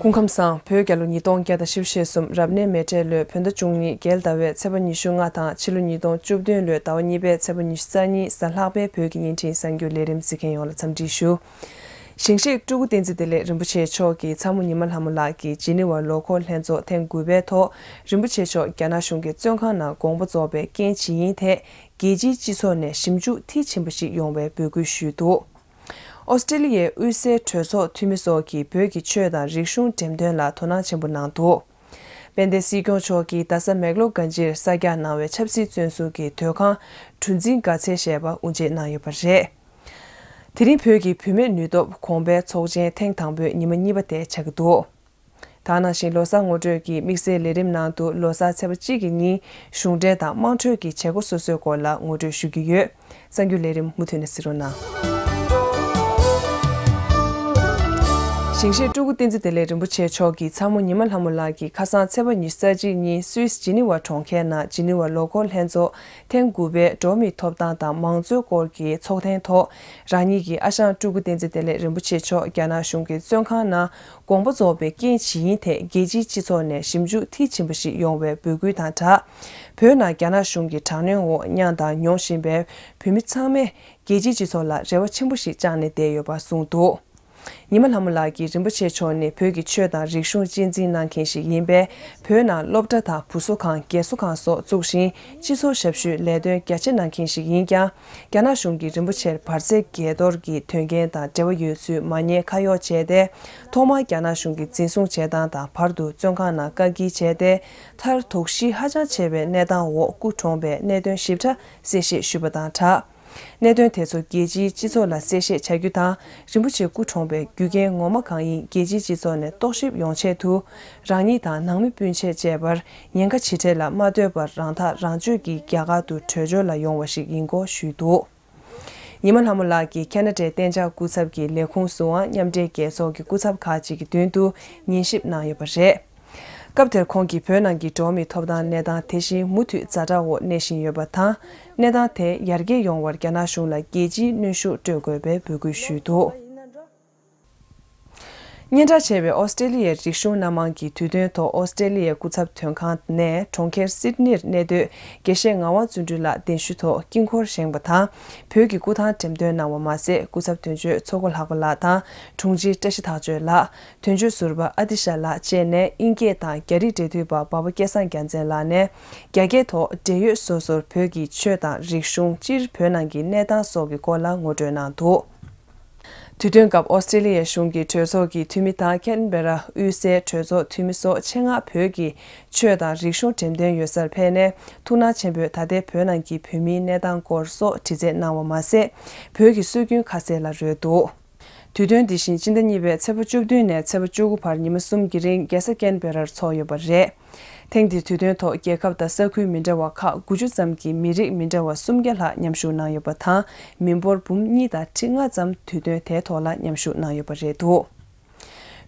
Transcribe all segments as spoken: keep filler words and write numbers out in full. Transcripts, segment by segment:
སྐུ་ཁམས་བཟང་། བོད་རྒྱལ་ལོ་ཉིས་སྟོང་བརྒྱ་དང་བཞི་བཅུ་ཞེ་གསུམ་རབ་གནས་མེ་སྤྲེལ་ལོའི་བོད་ཟླ་བཅུ་གཉིས་རྒྱལ་ཟླ་བའི་ཚེས་པ་ཉི་ཤུ་ལྔ་དང་ཕྱི་ལོ་ཉིས་སྟོང་བཅུ་བདུན་ལོའི་ཟླ་བ་གཉིས་པའི་ཚེས་པ་ཉི་ཤུ་རྩ་གཉིས་གཟའ་ལྷག་པའི་བོད་ཀྱི་བརྙན་འཕྲིན་གསར་འགྱུར་ལས་རིམ་གཟིགས་མཁན་ཡོངས་ལ་འཚམས་འདྲི་ཞུ། ཞིང་གཤེགས་སྤྲུལ་སྐུ་བསྟན་འཛིན་བདེ་ལེགས་རིན་པོ་ཆེ་མཆོག་གི་ཚ་མོ་ཉི་མ་ལྷ་མོ་ལགས་ཀྱི་ཇི་ནི་ཝར་ལོ་འཁོར་ལྷན་ཚོགས་ཐེངས་དགུ་པའི་ཐོག་རིན་པོ་ཆེ་མཆོག་རྒྱ་ནག་གཞུང་གི་བཙོན་ཁང་ནང་དགོངས་པ་རྫོགས་པའི་རྐྱེན་ཇི་ཡིན་ཐད་རྒྱལ་སྤྱིའི་སྤྱི་ཚོགས་ནས་ཞིབ་འཇུག་མཐིལ་ཕྱིན་པ་ཞིག་ཡོང་བའི་འབོད་སྐུལ་ཞུས་འདུག། ཨོ་སི་ཀྲེ་ལི་ཡའི་དབུས་སའི་གྲོས་ཚོགས་འཐུས་མི་སོགས་ཀྱིས་བོད་ཀྱི་ཆོས་དང་རིག་གཞུང་འགྲེམས་སྟོན་ལ་དོ་སྣང་ཆེན་པོ་གནང་འདུག། དཔལ་ལྡན་སྲིད་སྐྱོང་མཆོག་གིས་རྡ་ས་མེག་ལོར་གྷན་ཇིར་གསར་རྒྱག་གནང་བའི་ཆབ་སྲིད་བཙོན་ཟུར་གྱི་སྡོད་ཁང་གྲུ་འཛིན་དགའ་ཚལ་ཞེས་པ་དབུ་འབྱེད་གནང་ཡོད་པ་རེད། དེ་རིང་བོད་ཀྱི་བུད་མེད་ནུས་སྟོབས་གོང་འཕེལ་ཚོགས་ཆེན་ཐེངས་དང་པོའི་ཉི་མ་གཉིས་པ་དེ་ཆགས་ཀྱི་འདུག། ད་ག་ནང་བཞིན་ལོ་གསར་ངོ་སྤྲོད་ཀྱི་དམིགས་བསལ་ལས་རིམ་ནང་དུ་ལོ་གསར་ཚེས་པ་གཅིག་གི་ཉིན་གཞུང་འབྲེལ་དང་དམངས་ཁྲོད་ཀྱི་བྱེད་སྒོ་སོ་སོའི་སྐོར་ལ་ངོ་སྤྲོད་ཞུ་རྒྱུ་ཡོད། གསར་འགྱུར་ལས་རིམ་མུ་མཐུད་ནས་གཟིགས་རོགས་གནང་། ཞིང་གཤེགས་སྤྲུལ་སྐུ་བསྟན་འཛིན་བདེ་ལེགས་རིན་པོ་ཆེ་མཆོག་གི་ཚ་མོ་ཉི་མ་ལྷ་མོ་ལགས་ཀྱིས་ཁ་སང་ཚེས་པ་ཉི་ཤུ་རྩ་གཅིག་ཉིན་སུད་སི་ཇི་ནི་ཝ་གྲོང་ཁྱེར་ནང་ཇི་ནི་ཝ་ལོ་འཁོར་ལྷན་ཚོགས་ཐེངས་དགུ་པའི་འགྲོ་བ་མིའི་ཐོབ་ཐང་དང་མང་གཙོའི་སྐོར་གྱི་ཚོགས་ཐེངས་ཐོག་རང་ཉིད་ཀྱི་ཨ་ཞང་སྤྲུལ་སྐུ་བསྟན་འཛིན་བདེ་ལེགས་རིན་པོ་ཆེ་མཆོག་རྒྱ་ནག་གཞུང་གི་བཙོན་ཁང་ནང་དགོངས་པ་རྫོགས་པའི་རྐྱེན་ཇི་ཡིན་ཐད་རྒྱལ་སྤྱིའི་སྤྱི་ཚོགས་ནས་ཞིབ་འཇུག་མཐིལ་ཕྱིན་པ་ཞིག་ཡོང་བའི་འབོད་སྐུལ་དང་སྦྲགས། བོད་ནང་རྒྱ་ནག་གཞུང་གི་དྲག་གནོན་འོག་མྱངས་དང་མྱོང་བཞིན་པའི་བོད་མི་ཚང་མས་རྒྱལ་སྤྱིའི་སྤྱི་ཚོགས་ལ་རེ་བ་ཆེན་པོ་ཞིག་བཅངས་ནས་བསྡད་ཡོད་པ་གསུངས་འདུག། ཉི་མ་ལྷ་མོ་ལགས་ཀྱིས་རིན་པོ་ཆེ་མཆོག་ནི་བོད་ཀྱི་ཆོས་དང་རིག་གཞུང་གཅེས་འཛིན་གནང་མཁན་ཞིག་ཡིན་པས། བོད་ནང་སློབ་གྲྭ་དང་བུ་གསོ་ཁང་། རྒས་གསོ་ཁང་སོགས་བཙུགས་ཤིང་། སྤྱི་ཚོགས་ཞབས་ཞུའི་ལས་དོན་རྒྱ་ཆེ་གནང་མཁན་ཞིག་ཡིན་ཀྱང་། རྒྱ་ནག་གཞུང་གིས་རིན་པོ་ཆེར་བར་ཆད་བརྒལ་གཏོར་གྱི་དོན་རྐྱེན་དང་འབྲེལ་བ་ཡོད་ཚུལ་མ་ཉེས་ཁ་གཡོག་བྱས་ཏེ། ཐོག་མར་རྒྱ་ནག་གཞུང་གིས་འཛིན་བཟུང་བྱེད་སྟངས་དང་། བར་དུ་བཙོན་ཁང་ནང་བཀག་སྐྱིལ་བྱས་ཏེ། མཐར་དོགས་གཞི་ཧ་ཅང་ཆེ་བའི་གནས་སྟངས་འོག་སྐུ་གྲོངས་པའི་གནད་དོན་ཞིབ་ཕྲ་གསལ་བཤད་ཞུས་པ་དང་སྦྲགས། གནད་དོན་དེ་ཚོ་རྒྱལ་སྤྱིའི་སྤྱི་ཚོགས་ལ་གསལ་བཤད་བྱ་རྒྱུ་དང་། རིན་པོ་ཆེ་སྐུ་གྲོངས་པའི་རྒྱུ་རྐྱེན་ངོ་མ་གང་ཡིན་རྒྱལ་སྤྱིའི་སྤྱི་ཚོགས་ནས་རྟོག་ཞིབ་ཡོང་ཆེད་དུ། རང་ཉིད་དང་ནང་མི་སྤུན་མཆེད་བཅས་པར་ཉེན་ཁ་ཇི་འཕྲད་ལ་མ་ལྟོས་པར་རང་ཐག་རང་གཅོད་ཀྱིས་རྒྱ་གར་དུ་བྲོས་བྱོལ་ལ་ཡོང་བ་ཞིག་ཡིན་སྐོར་ཞུས་འདུག། ཉི་མ་ལྷ་མོ་ལགས་ཀྱིས་ཁ་ན་ཌའི་གཏན་འཇགས་སྐུ་ཚབ་ཀྱི་ལས་ཁུངས་སུའང་མཉམ་འབྲེལ་རྒྱལ་ཚོགས་ཀྱི་སྐུ་ཚབ་ཁག་ཅིག་གི་མདུན་དུ་ཉན་ཞིབ་གནང་ཡོད་པ་རེད། སྐབས་དེར་ཁོང་གིས་བོད་ནང་གི་འགྲོ་བ་མིའི་ཐོབ་ཐང་གནས་སྟངས་དེ་བཞིན་མུ་མཐུད་ཛ་དྲག་འོག་གནས་བཞིན་ཡོད་པ་དང་། གནས་སྟངས་དེ་ཡར་རྒྱས་ཡོང་བར་རྒྱ་ནག་གཞུང་ལ་རྒྱལ་སྤྱིའི་གནོན་ཤུགས་སྤྲོད་དགོས་པའི་འབོད་སྐུལ་ཞུས་འདུག། སྙན་གྲགས་ཆེ་བའི་ཨོ་སི་ཀྲེ་ལི་ཡའི་རིག་གཞུང་སྣ་མང་གི་དུས་སྟོན་ཐོག་ཨོ་སི་ཀྲེ་ལི་ཡའི་སྐུ་ཚབ་དོན་ཁང་ནས་གྲོང་ཁྱེར་སིད་ནིར་གནས་སྡོད་དགེ་བཤེས་ངག་དབང་བརྩོན་འགྲུས་ལགས་གདན་ཞུ་ཐོག་དཀྱིལ་འཁོར་བཞེངས་པ་དང་། བོད་ཀྱི་སྐུ་ཐང་འགྲེམས་སྟོན་གནང་བ་མ་ཟད། སྐུ་ཚབ་དོན་གཅོད་མཚོ་སྒོ་ལྷག་པ་ལགས་དང་། དྲུང་ཆེ་བཀྲ་ཤིས་ཐག་ཆོད་ལགས། དོན་གཅོད་ཟུར་པ་ཨ་ཏི་ཤ་ལགས་བཅས་ནས་དབྱིན་སྐད་དང་རྒྱ་རིགས་འབྲེལ་མཐུད་པ་འབའ་པ་སྐལ་བཟང་རྒྱལ་མཚན་ལགས་ནས་རྒྱ་སྐད་ཐོག་འབྲེལ་ཡོད་སོ་སོར་བོད་ཀྱི་ཆོས་དང་རིག་གཞུང་། སྤྱིར་བོད་ནང་གི་གནས་སྟངས་སོགས་ཀྱི་སྐོར་ལ་ངོ་སྤྲོད་གནང་འདུག། དུས་སྟོན་སྐབས་ཨོ་སི་ཀྲེ་ལི་ཡ་གཞུང་གི་གྲོས་ཚོགས་ཀྱི་འཐུས་མི་དང་ཁེན་བེ་ར་དབུས་སའི་གྲོས་ཚོགས་འཐུས་མི་སོགས་ཆེད་མངགས་བོད་ཀྱི་ཆོས་དང་རིག་གཞུང་འགྲེམས་སྟོན་ཡོད་སར་ཕེབས་ནས། ཐུགས་སྣང་ཆེན་པོས་ད་ལྟའི་བོད་ནང་གི་བོད་མིའི་གནས་སྟངས་སྐོར་སོགས་དྲི་རྩད་གནང་བ་མ་ཟད། བོད་ཀྱི་སྲོལ་རྒྱུན་ཁ་གསལ་ལ་རོལ་འདུག། དུས་སྟོན་འདི་བཞིན་སྤྱི་ཟླ་གཉིས་པའི་ཚེས་པ་བཅུ་བདུན་ནས་ཚེས་པ་བཅུ་དགུ་བར་ཉི་མ་གསུམ་གྱི་རིང་རྒྱལ་ས་ཀེན་བེ་རར་འཚོགས་ཡོད་པ་རེད། ཐེངས་འདིའི་དུས་སྟོན་ཐོག་རྒྱལ་ཁབ་དང་ས་ཁུལ་མི་འདྲ་བ་ཁག་དགུ་བཅུ་ཙམ་གྱི་མི་རིགས་མི་འདྲ་བ་སུམ་བརྒྱ་ལྷག་མཉམ་ཞུགས་གནང་ཡོད་པ་དང་། མི་འབོར་འབུམ་གཉིས་དང་ཁྲི་ལྔ་ཙམ་དུས་སྟོན་དེའི་ཐོག་ལ་མཉམ་ཞུགས་གནང་ཡོད་པ་རེད་འདུག།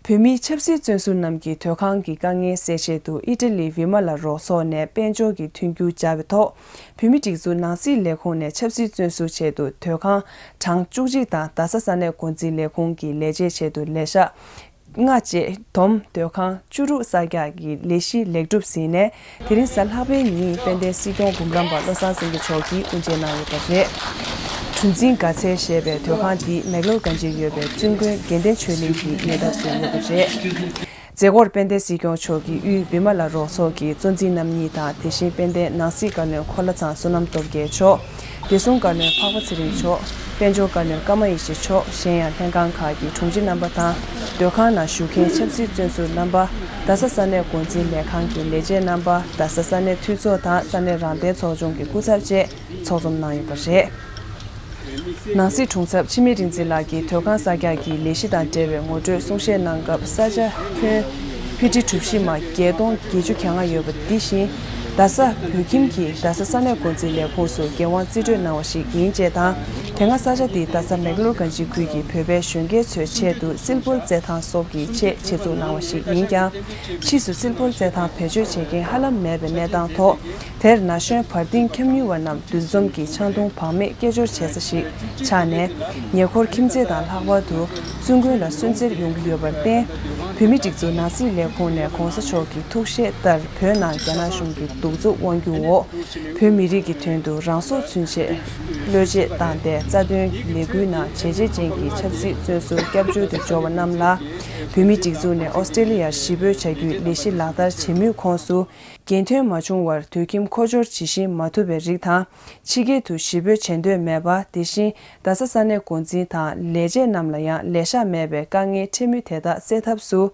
བོད་མིའི་ཆབ་སྲིད་བཙོན་ཟུར་རྣམས་ཀྱི་སྡོད་ཁང་གི་དཀའ་ངལ་སེལ་ཆེད་དུ་ཨི་ཊ་ལི་བི་མ་ལ་རོགས་ཚོགས་ནས་དཔལ་འབྱོར་གྱི་མཐུན་འགྱུར་སྦྱར་བའི་ཐོག། བོད་མིའི་སྒྲིག་འཛུགས་ནང་སྲིད་ལས་ཁུངས་ནས་ཆབ་སྲིད་བཙོན་ཟུར་ཆེད་དུ་སྡོད་ཁང་གྲངས་བཅུ་གཅིག་དང་རྡ་ས་ས་གནས་འགོ་འཛིན་ལས་ཁུངས་ཀྱི་ལས་བྱེད་ཆེད་དུ་ལས་ཤག་ལྔ་བཅས་བསྡོམས་སྡོད་ཁང་བཅུ་དྲུག་གསར་རྒྱག་གི་ལས་གཞི་ལེགས་གྲུབ་ཟིན་ནས། དེ་རིང་གཟའ་ལྷག་པའི་ཉིན་དཔལ་ལྡན་སྲིད་སྐྱོང་འབུམ་རམས་པ་བློ་བཟང་སེང་གེ་མཆོག་གིས་དབུ་འབྱེད་གནང་ཡོད་པ་རེད། གྲུ་འཛིན་དགའ་ཚལ་ཞེས་པའི་སྡོད་ཁང་འདི་མེག་ལོར་གྷན་ཇིར་ཡོད་པའི་བཙུན་དགོན་དགེ་ལྡན་ཆོས་གླིང་གི་ཉེ་འདབས་སུ་ཡོད་པ་རེད། མཛད་སྒོར་དཔལ་ལྡན་སྲིད་སྐྱོང་མཆོག་གིས་དབུས་བི་མ་ལ་རོགས་ཚོགས་ཀྱི་གཙོ་འཛིན་རྣམ་གཉིས་དང་། དེ་བཞིན་དཔལ་ལྡན་ནང་སྲིད་བཀའ་བློན་འཁོར་ལྷ་ཚང་བསོད་ནམས་སྟོབས་རྒྱལ་མཆོག། བདེ་སྲུང་བཀའ་བློན་འཕགས་པ་ཚེ་རིང་མཆོག། དཔལ་འབྱོར་བཀའ་བློན་ཀརྨ་ཡེ་ཤེས་མཆོག། གཞན་ཡང་ལྷན་ཁང་ཁག་གི་དྲུང་ཆེ་རྣམ་པ་དང་། སྡོད་ཁང་ནང་བཞུགས་མཁན་ཆབ་སྲིད་བཙོན་ཟུར་རྣམ་པ། རྡ་ས་ས་གནས་འགོ་འཛིན་ལས་ཁང་གི་ལས་བྱེད་རྣམ་པ། རྡ་ས་ས་གནས་འཐུས་ཚོགས་དང་ས་གནས་རང་བདེན་ཚོགས་ཆུང་གི་སྐུ་ཚབ་བཅས་ཚོགས་འཛོམས་གནང་ཡོད་པ་རེད། ནང་སྲིད་དྲུང་ཚབ་འཆི་མེད་རིག་འཛིན་ལགས་ཀྱིས་སྡོད་ཁང་གསར་རྒྱག་གི་ལས་གཞི་དང་འབྲེལ་བའི་ངོ་སྤྲོད་གསུང་བཤད་གནང་སྐབས། ས་ཆ་ཁྱོན་ཕི་ཊི་གྲུ་བཞི་མ་བརྒྱད་སྟོང་བརྒྱད་ཅུ་གྱ་ལྔ་ཡོད་པ་འདི་བཞིན། རྡ་ས་བོད་ཁྱིམ་གྱིས་རྡ་ས་ས་གནས་འགོ་འཛིན་ལས་ཁུངས་སུ་འགན་དབང་རྩིས་སྤྲོད་གནང་བ་ཞིག་ཡིན་ཅེས་དང་། དེ་སྔ་ས་ཆ་འདི་རྡ་ས་མེག་ལོར་གྷན་ཇི་ཁུལ་གྱི་བོད་པའི་གཞོན་སྐྱེས་ཚོའི་ཆེད་དུ་སིལ་སྤོལ་རྩེད་ཐང་སོགས་ཀྱི་ཆེད་ཆེད་འཛུགས་གནང་བ་ཞིག་ཡིན་ཀྱང་། ཕྱིས་སུ་སིལ་སྤོལ་རྩེད་ཐང་བེད་སྤྱོད་བྱེད་མཁན་ཧ་ལམ་མེད་པའི་གནས་སྟངས་ཐོག། དེར་ན་གཞོན་བར་ལྡིང་འཁྱམ་ཉུལ་བ་རྣམས་འདུ་འཛོམས་ཀྱི་ཆང་འཐུང་བག་མེད་སྐད་སྦྱོར་བྱེད་ས་ཞིག་ཆགས་ནས། ཉེ་འཁོར་ཁྱིམ་མཚེས་དང་ལྷག་པར་དུ་བཙུན་དགོན་ལ་སུན་གཙེར་ཡོང་གི་ཡོད་པར་བརྟེན། བོད་མིའི་སྒྲིག་འཛུགས་ནང་སྲིད་ལས་ཁུངས་ནས་གོང་ས་མཆོག་གི་ཐུགས་བཞེད་ལྟར་བོད་ནང་རྒྱ་ནག་གཞུང་གི་གདུག་རྩུབ་དབང་སྒྱུར་འོག་བོད་མི་རིགས་ཀྱི་དོན་དུ་རང་སྲོག་ཚུན་ཆད་བློས་བཅད་བཏང་སྟེ་རྩ་དོན་ལས་འགུལ་ནང་བྱས་རྗེས་ཅན་གྱི་ཆབ་སྲིད་བཙོན་ཟུར་སྐྱབས་བཅོལ་དུ་འབྱོར་བ་རྣམས་ལ། བོད་མིའི་སྒྲིག་འཛུགས་ནས་ཨོ་སི་ཀྲེ་ལི་ཡར་གཞིས་སྤོས་བྱ་རྒྱུའི་ལས་གཞི་ལག་བསྟར་བྱེད་མུས་ཁོངས་སུ། འགན་ཐོན་མ་བྱུང་བར་དུད་ཁྱིམ་མཁོ་སྦྱོར་ཇི་བཞིན་མ་ཐུབ་པའི་རིགས་དང་། ཕྱི་རྒྱལ་དུ་གཞིས་སྤོས་བྱེད་འདོད་མེད་པ། དེ་བཞིན་རྡ་ས་ས་གནས་འགོ་འཛིན་དང་ལས་བྱེད་རྣམས་ལ་ཡང་ལས་ཤག་མེད་པའི་དཀའ་ངལ་འཕྲད་མུས་དེ་དག་སེལ་ཐབས་སུ།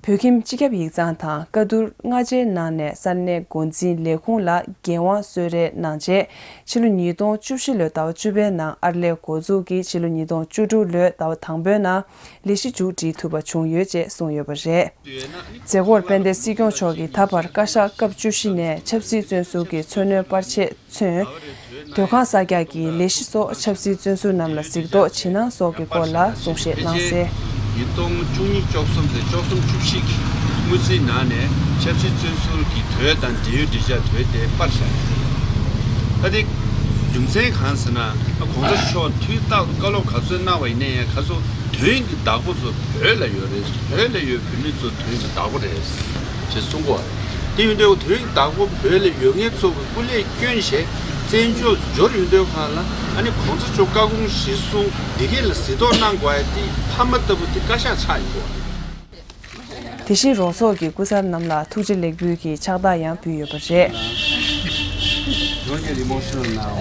བོད་ཁྱིམ་སྤྱི་ཁྱབ་ཡིག་ཚང་དང་བཀའ་བསྡུར་སྔ་རྗེས་གནང་ནས་ས་གནས་འགོ་འཛིན་ལས་ཁུངས་ལ་འགན་དབང་གསོལ་རས་གནང་རྗེས། ཕྱི་ལོ་ཉིས་སྟོང་བཅུ་བཞི་ལོའི་ཟླ་བ་བཅུ་པའི་ནང་ཨར་ལས་འགོ་འཛུགས་ཀྱིས་ཕྱི་ལོ་ཉིས་སྟོང་བཅུ་དྲུག་ལོའི་ཟླ་བ་དང་པོའི་ནང་ལས་གཞི་མཇུག་སྒྲིལ་ཐུབ་པ་བྱུང་ཡོད་ཅེས་གསུངས་ཡོད་པ་རེད། མཛད་སྒོར་དཔལ་ལྡན་སྲིད་སྐྱོང་མཆོག་གིས་ད་བར་བཀའ་ཤག་སྐབས་བཅུ་བཞི་ནས་ཆབ་སྲིད་བཙོན་ཟུར་གྱི་འཚོ་སྣོན་པར་ཆས་མཚོན། སྡོད་ཁང་གསར་རྒྱག་གི་ལས་གཞི་སོགས་ཆབ་སྲིད་བཙོན་ཟུར་རྣམས་ལ་གཟིགས་རྟོག་ཇི་གནང་སོགས་ཀྱི་སྐོར་ལ་གསུང་བཤད་གནང་གསལ། ཉིས་སྟོང་བཅུ་གཉིས་བཅུ་གསུམ་དང་བཅུ་གསུམ་བཅུ་བཞི་གི་དངུལ་རྩིས་ནང་ནས་ཆབ་སྲིད་བཙོན་ཟུར་གྱི་དོད་དང་འབྲེལ་ཡོད་འབྲེལ་ཆགས་དོད་དེ་སྤར་བཞག་ཡོད། ད་དེ་རྒྱུ་མཚན་གང་ཟེར་ན། གོང་ས་མཆོག་དུས་རྟག་ཏུ་བཀའ་སློབ་ག་ཚོད་གནང་བ་ཡིན་ན་ཡང་། ག་ཚོད་དོན་གྱི་བདག་པོ་ཚོ་བོད་ལ་ཡོད་རེད། བོད་ལ་ཡོད་བོད་མི་ཚོ་དོན་གྱི་བདག་པོ་རེད་ཅེས་གསུང་གོ། དེ་ཡིན་དུས་དོན་གྱི་བདག་པོ་བོད་ལ་ཡོད་མཁན་ཚོ་གི་སྐུ་ལས་བསྐྱོན་བྱས་བཙན་བྱོལ་འབྱོར་ཡོང་དུས་སྒང་ལ། ཨ་ནི་གོང་ས་མཆོག་བཀའ་དགོངས་གཞིར་བཟུང་འདི་གས་ལ་གཟིགས་རྟོག་གནང་དགོས་ཡ་དེ་ཕ་མ་ལྟ་བུ་དེ་བཀའ་ཤག་ཆགས་ཡོང་གོ། དེ་བཞིན་རོགས་ཚོགས་ཀྱི་སྐུ་གསར་རྣམས་ལ་ཐུགས་རྗེ་ལེགས་འབུལ་གྱི་ཕྱག་རྟགས་ཡང་ཕུལ་ཡོད་པ་རེད། Don't get emotional now.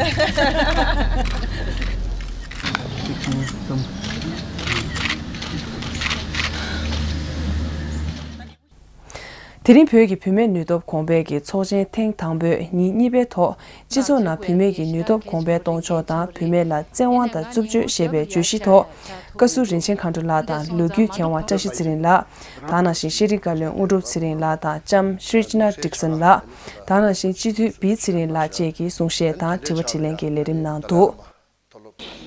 དེ་རིང་བོད་ཀྱི་བུད་མེད་ནུས་སྟོབས་གོང་འཕེལ་གྱི་ཚོགས་ཆེན་ཐེངས་དང་པོས་ཉིན་གཉིས་པའི་ཐོག་སྤྱི་ཚོགས་ནང་བུད་མེད་ཀྱི་ནུས་སྟོབས་གོང་འཕེལ་གཏོང་ཕྱོགས་དང་བུད་མེད་ལ་བཙན་དབང་དང་རྩུབ་སྤྱོད་ཞེས་པའི་བརྗོད་གཞིའི་ཐོག་བཀའ་ཟུར་རིན་ཆེན་མཁའ་འགྲོ་ལགས་དང་ལོ་རྒྱུས་མཁས་དབང་བཀྲ་ཤིས་ཚེ་རིང་ལགས། ད་ནང་བཞིན་ཤེས་རིག་བཀའ་བློན་དངོས་གྲུབ་ཚེ་རིང་ལགས་དང་ལྕམ་ཤྲི་ཇི་ན་ཌིག་སན་ལགས། ད་ནང་བཞིན་སྤྱི་འཐུས་བི་ཚེ་རིང་ལགས་བཅས་ཀྱིས་གསུང་བཤད་དང་དྲི་བ་དྲིས་ལན་གྱི་ལས་རིམ་གནང་འདུག་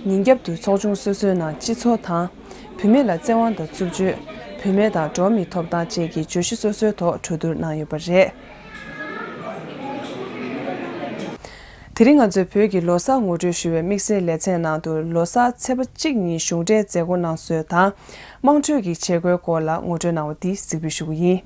ཉིན་རྒྱབ་ཏུ་ཚོགས་ཆུང་སོ་སོའི་ནང་སྤྱི་ཚོགས་དང་། བུད་མེད་ལ་བཙན་དབང་དང་རྩུབ་སྤྱོད། བུད་མེད་དང་འགྲོ་བ་མིའི་ཐོབ་ཐང་བཅས་ཀྱི་བརྗོད་གཞི་སོ་སོའི་ཐོག་གྲོས་བསྡུར་གནང་ཡོད་པ་རེད། དེ་རིང་ང་ཚོས་བོད་ཀྱི་ལོ་གསར་ངོ་སྤྲོད་ཞུ་བའི་དམིགས་བསལ་ལེ་ཚན་ནང་དུ། ལོ་གསར་ཚེས་པ་གཅིག་ཉིན་གཞུང་འབྲེལ་མཛད་སྒོ་གནང་སྲོལ་དང་། དམངས་ཁྲོད་ཀྱི་བྱེད་སྒོའི་སྐོར་ལ་ངོ་སྤྲོད་གནང་བ་འདི་གཟིགས་འབུལ་ཞུ་གི་ཡིན།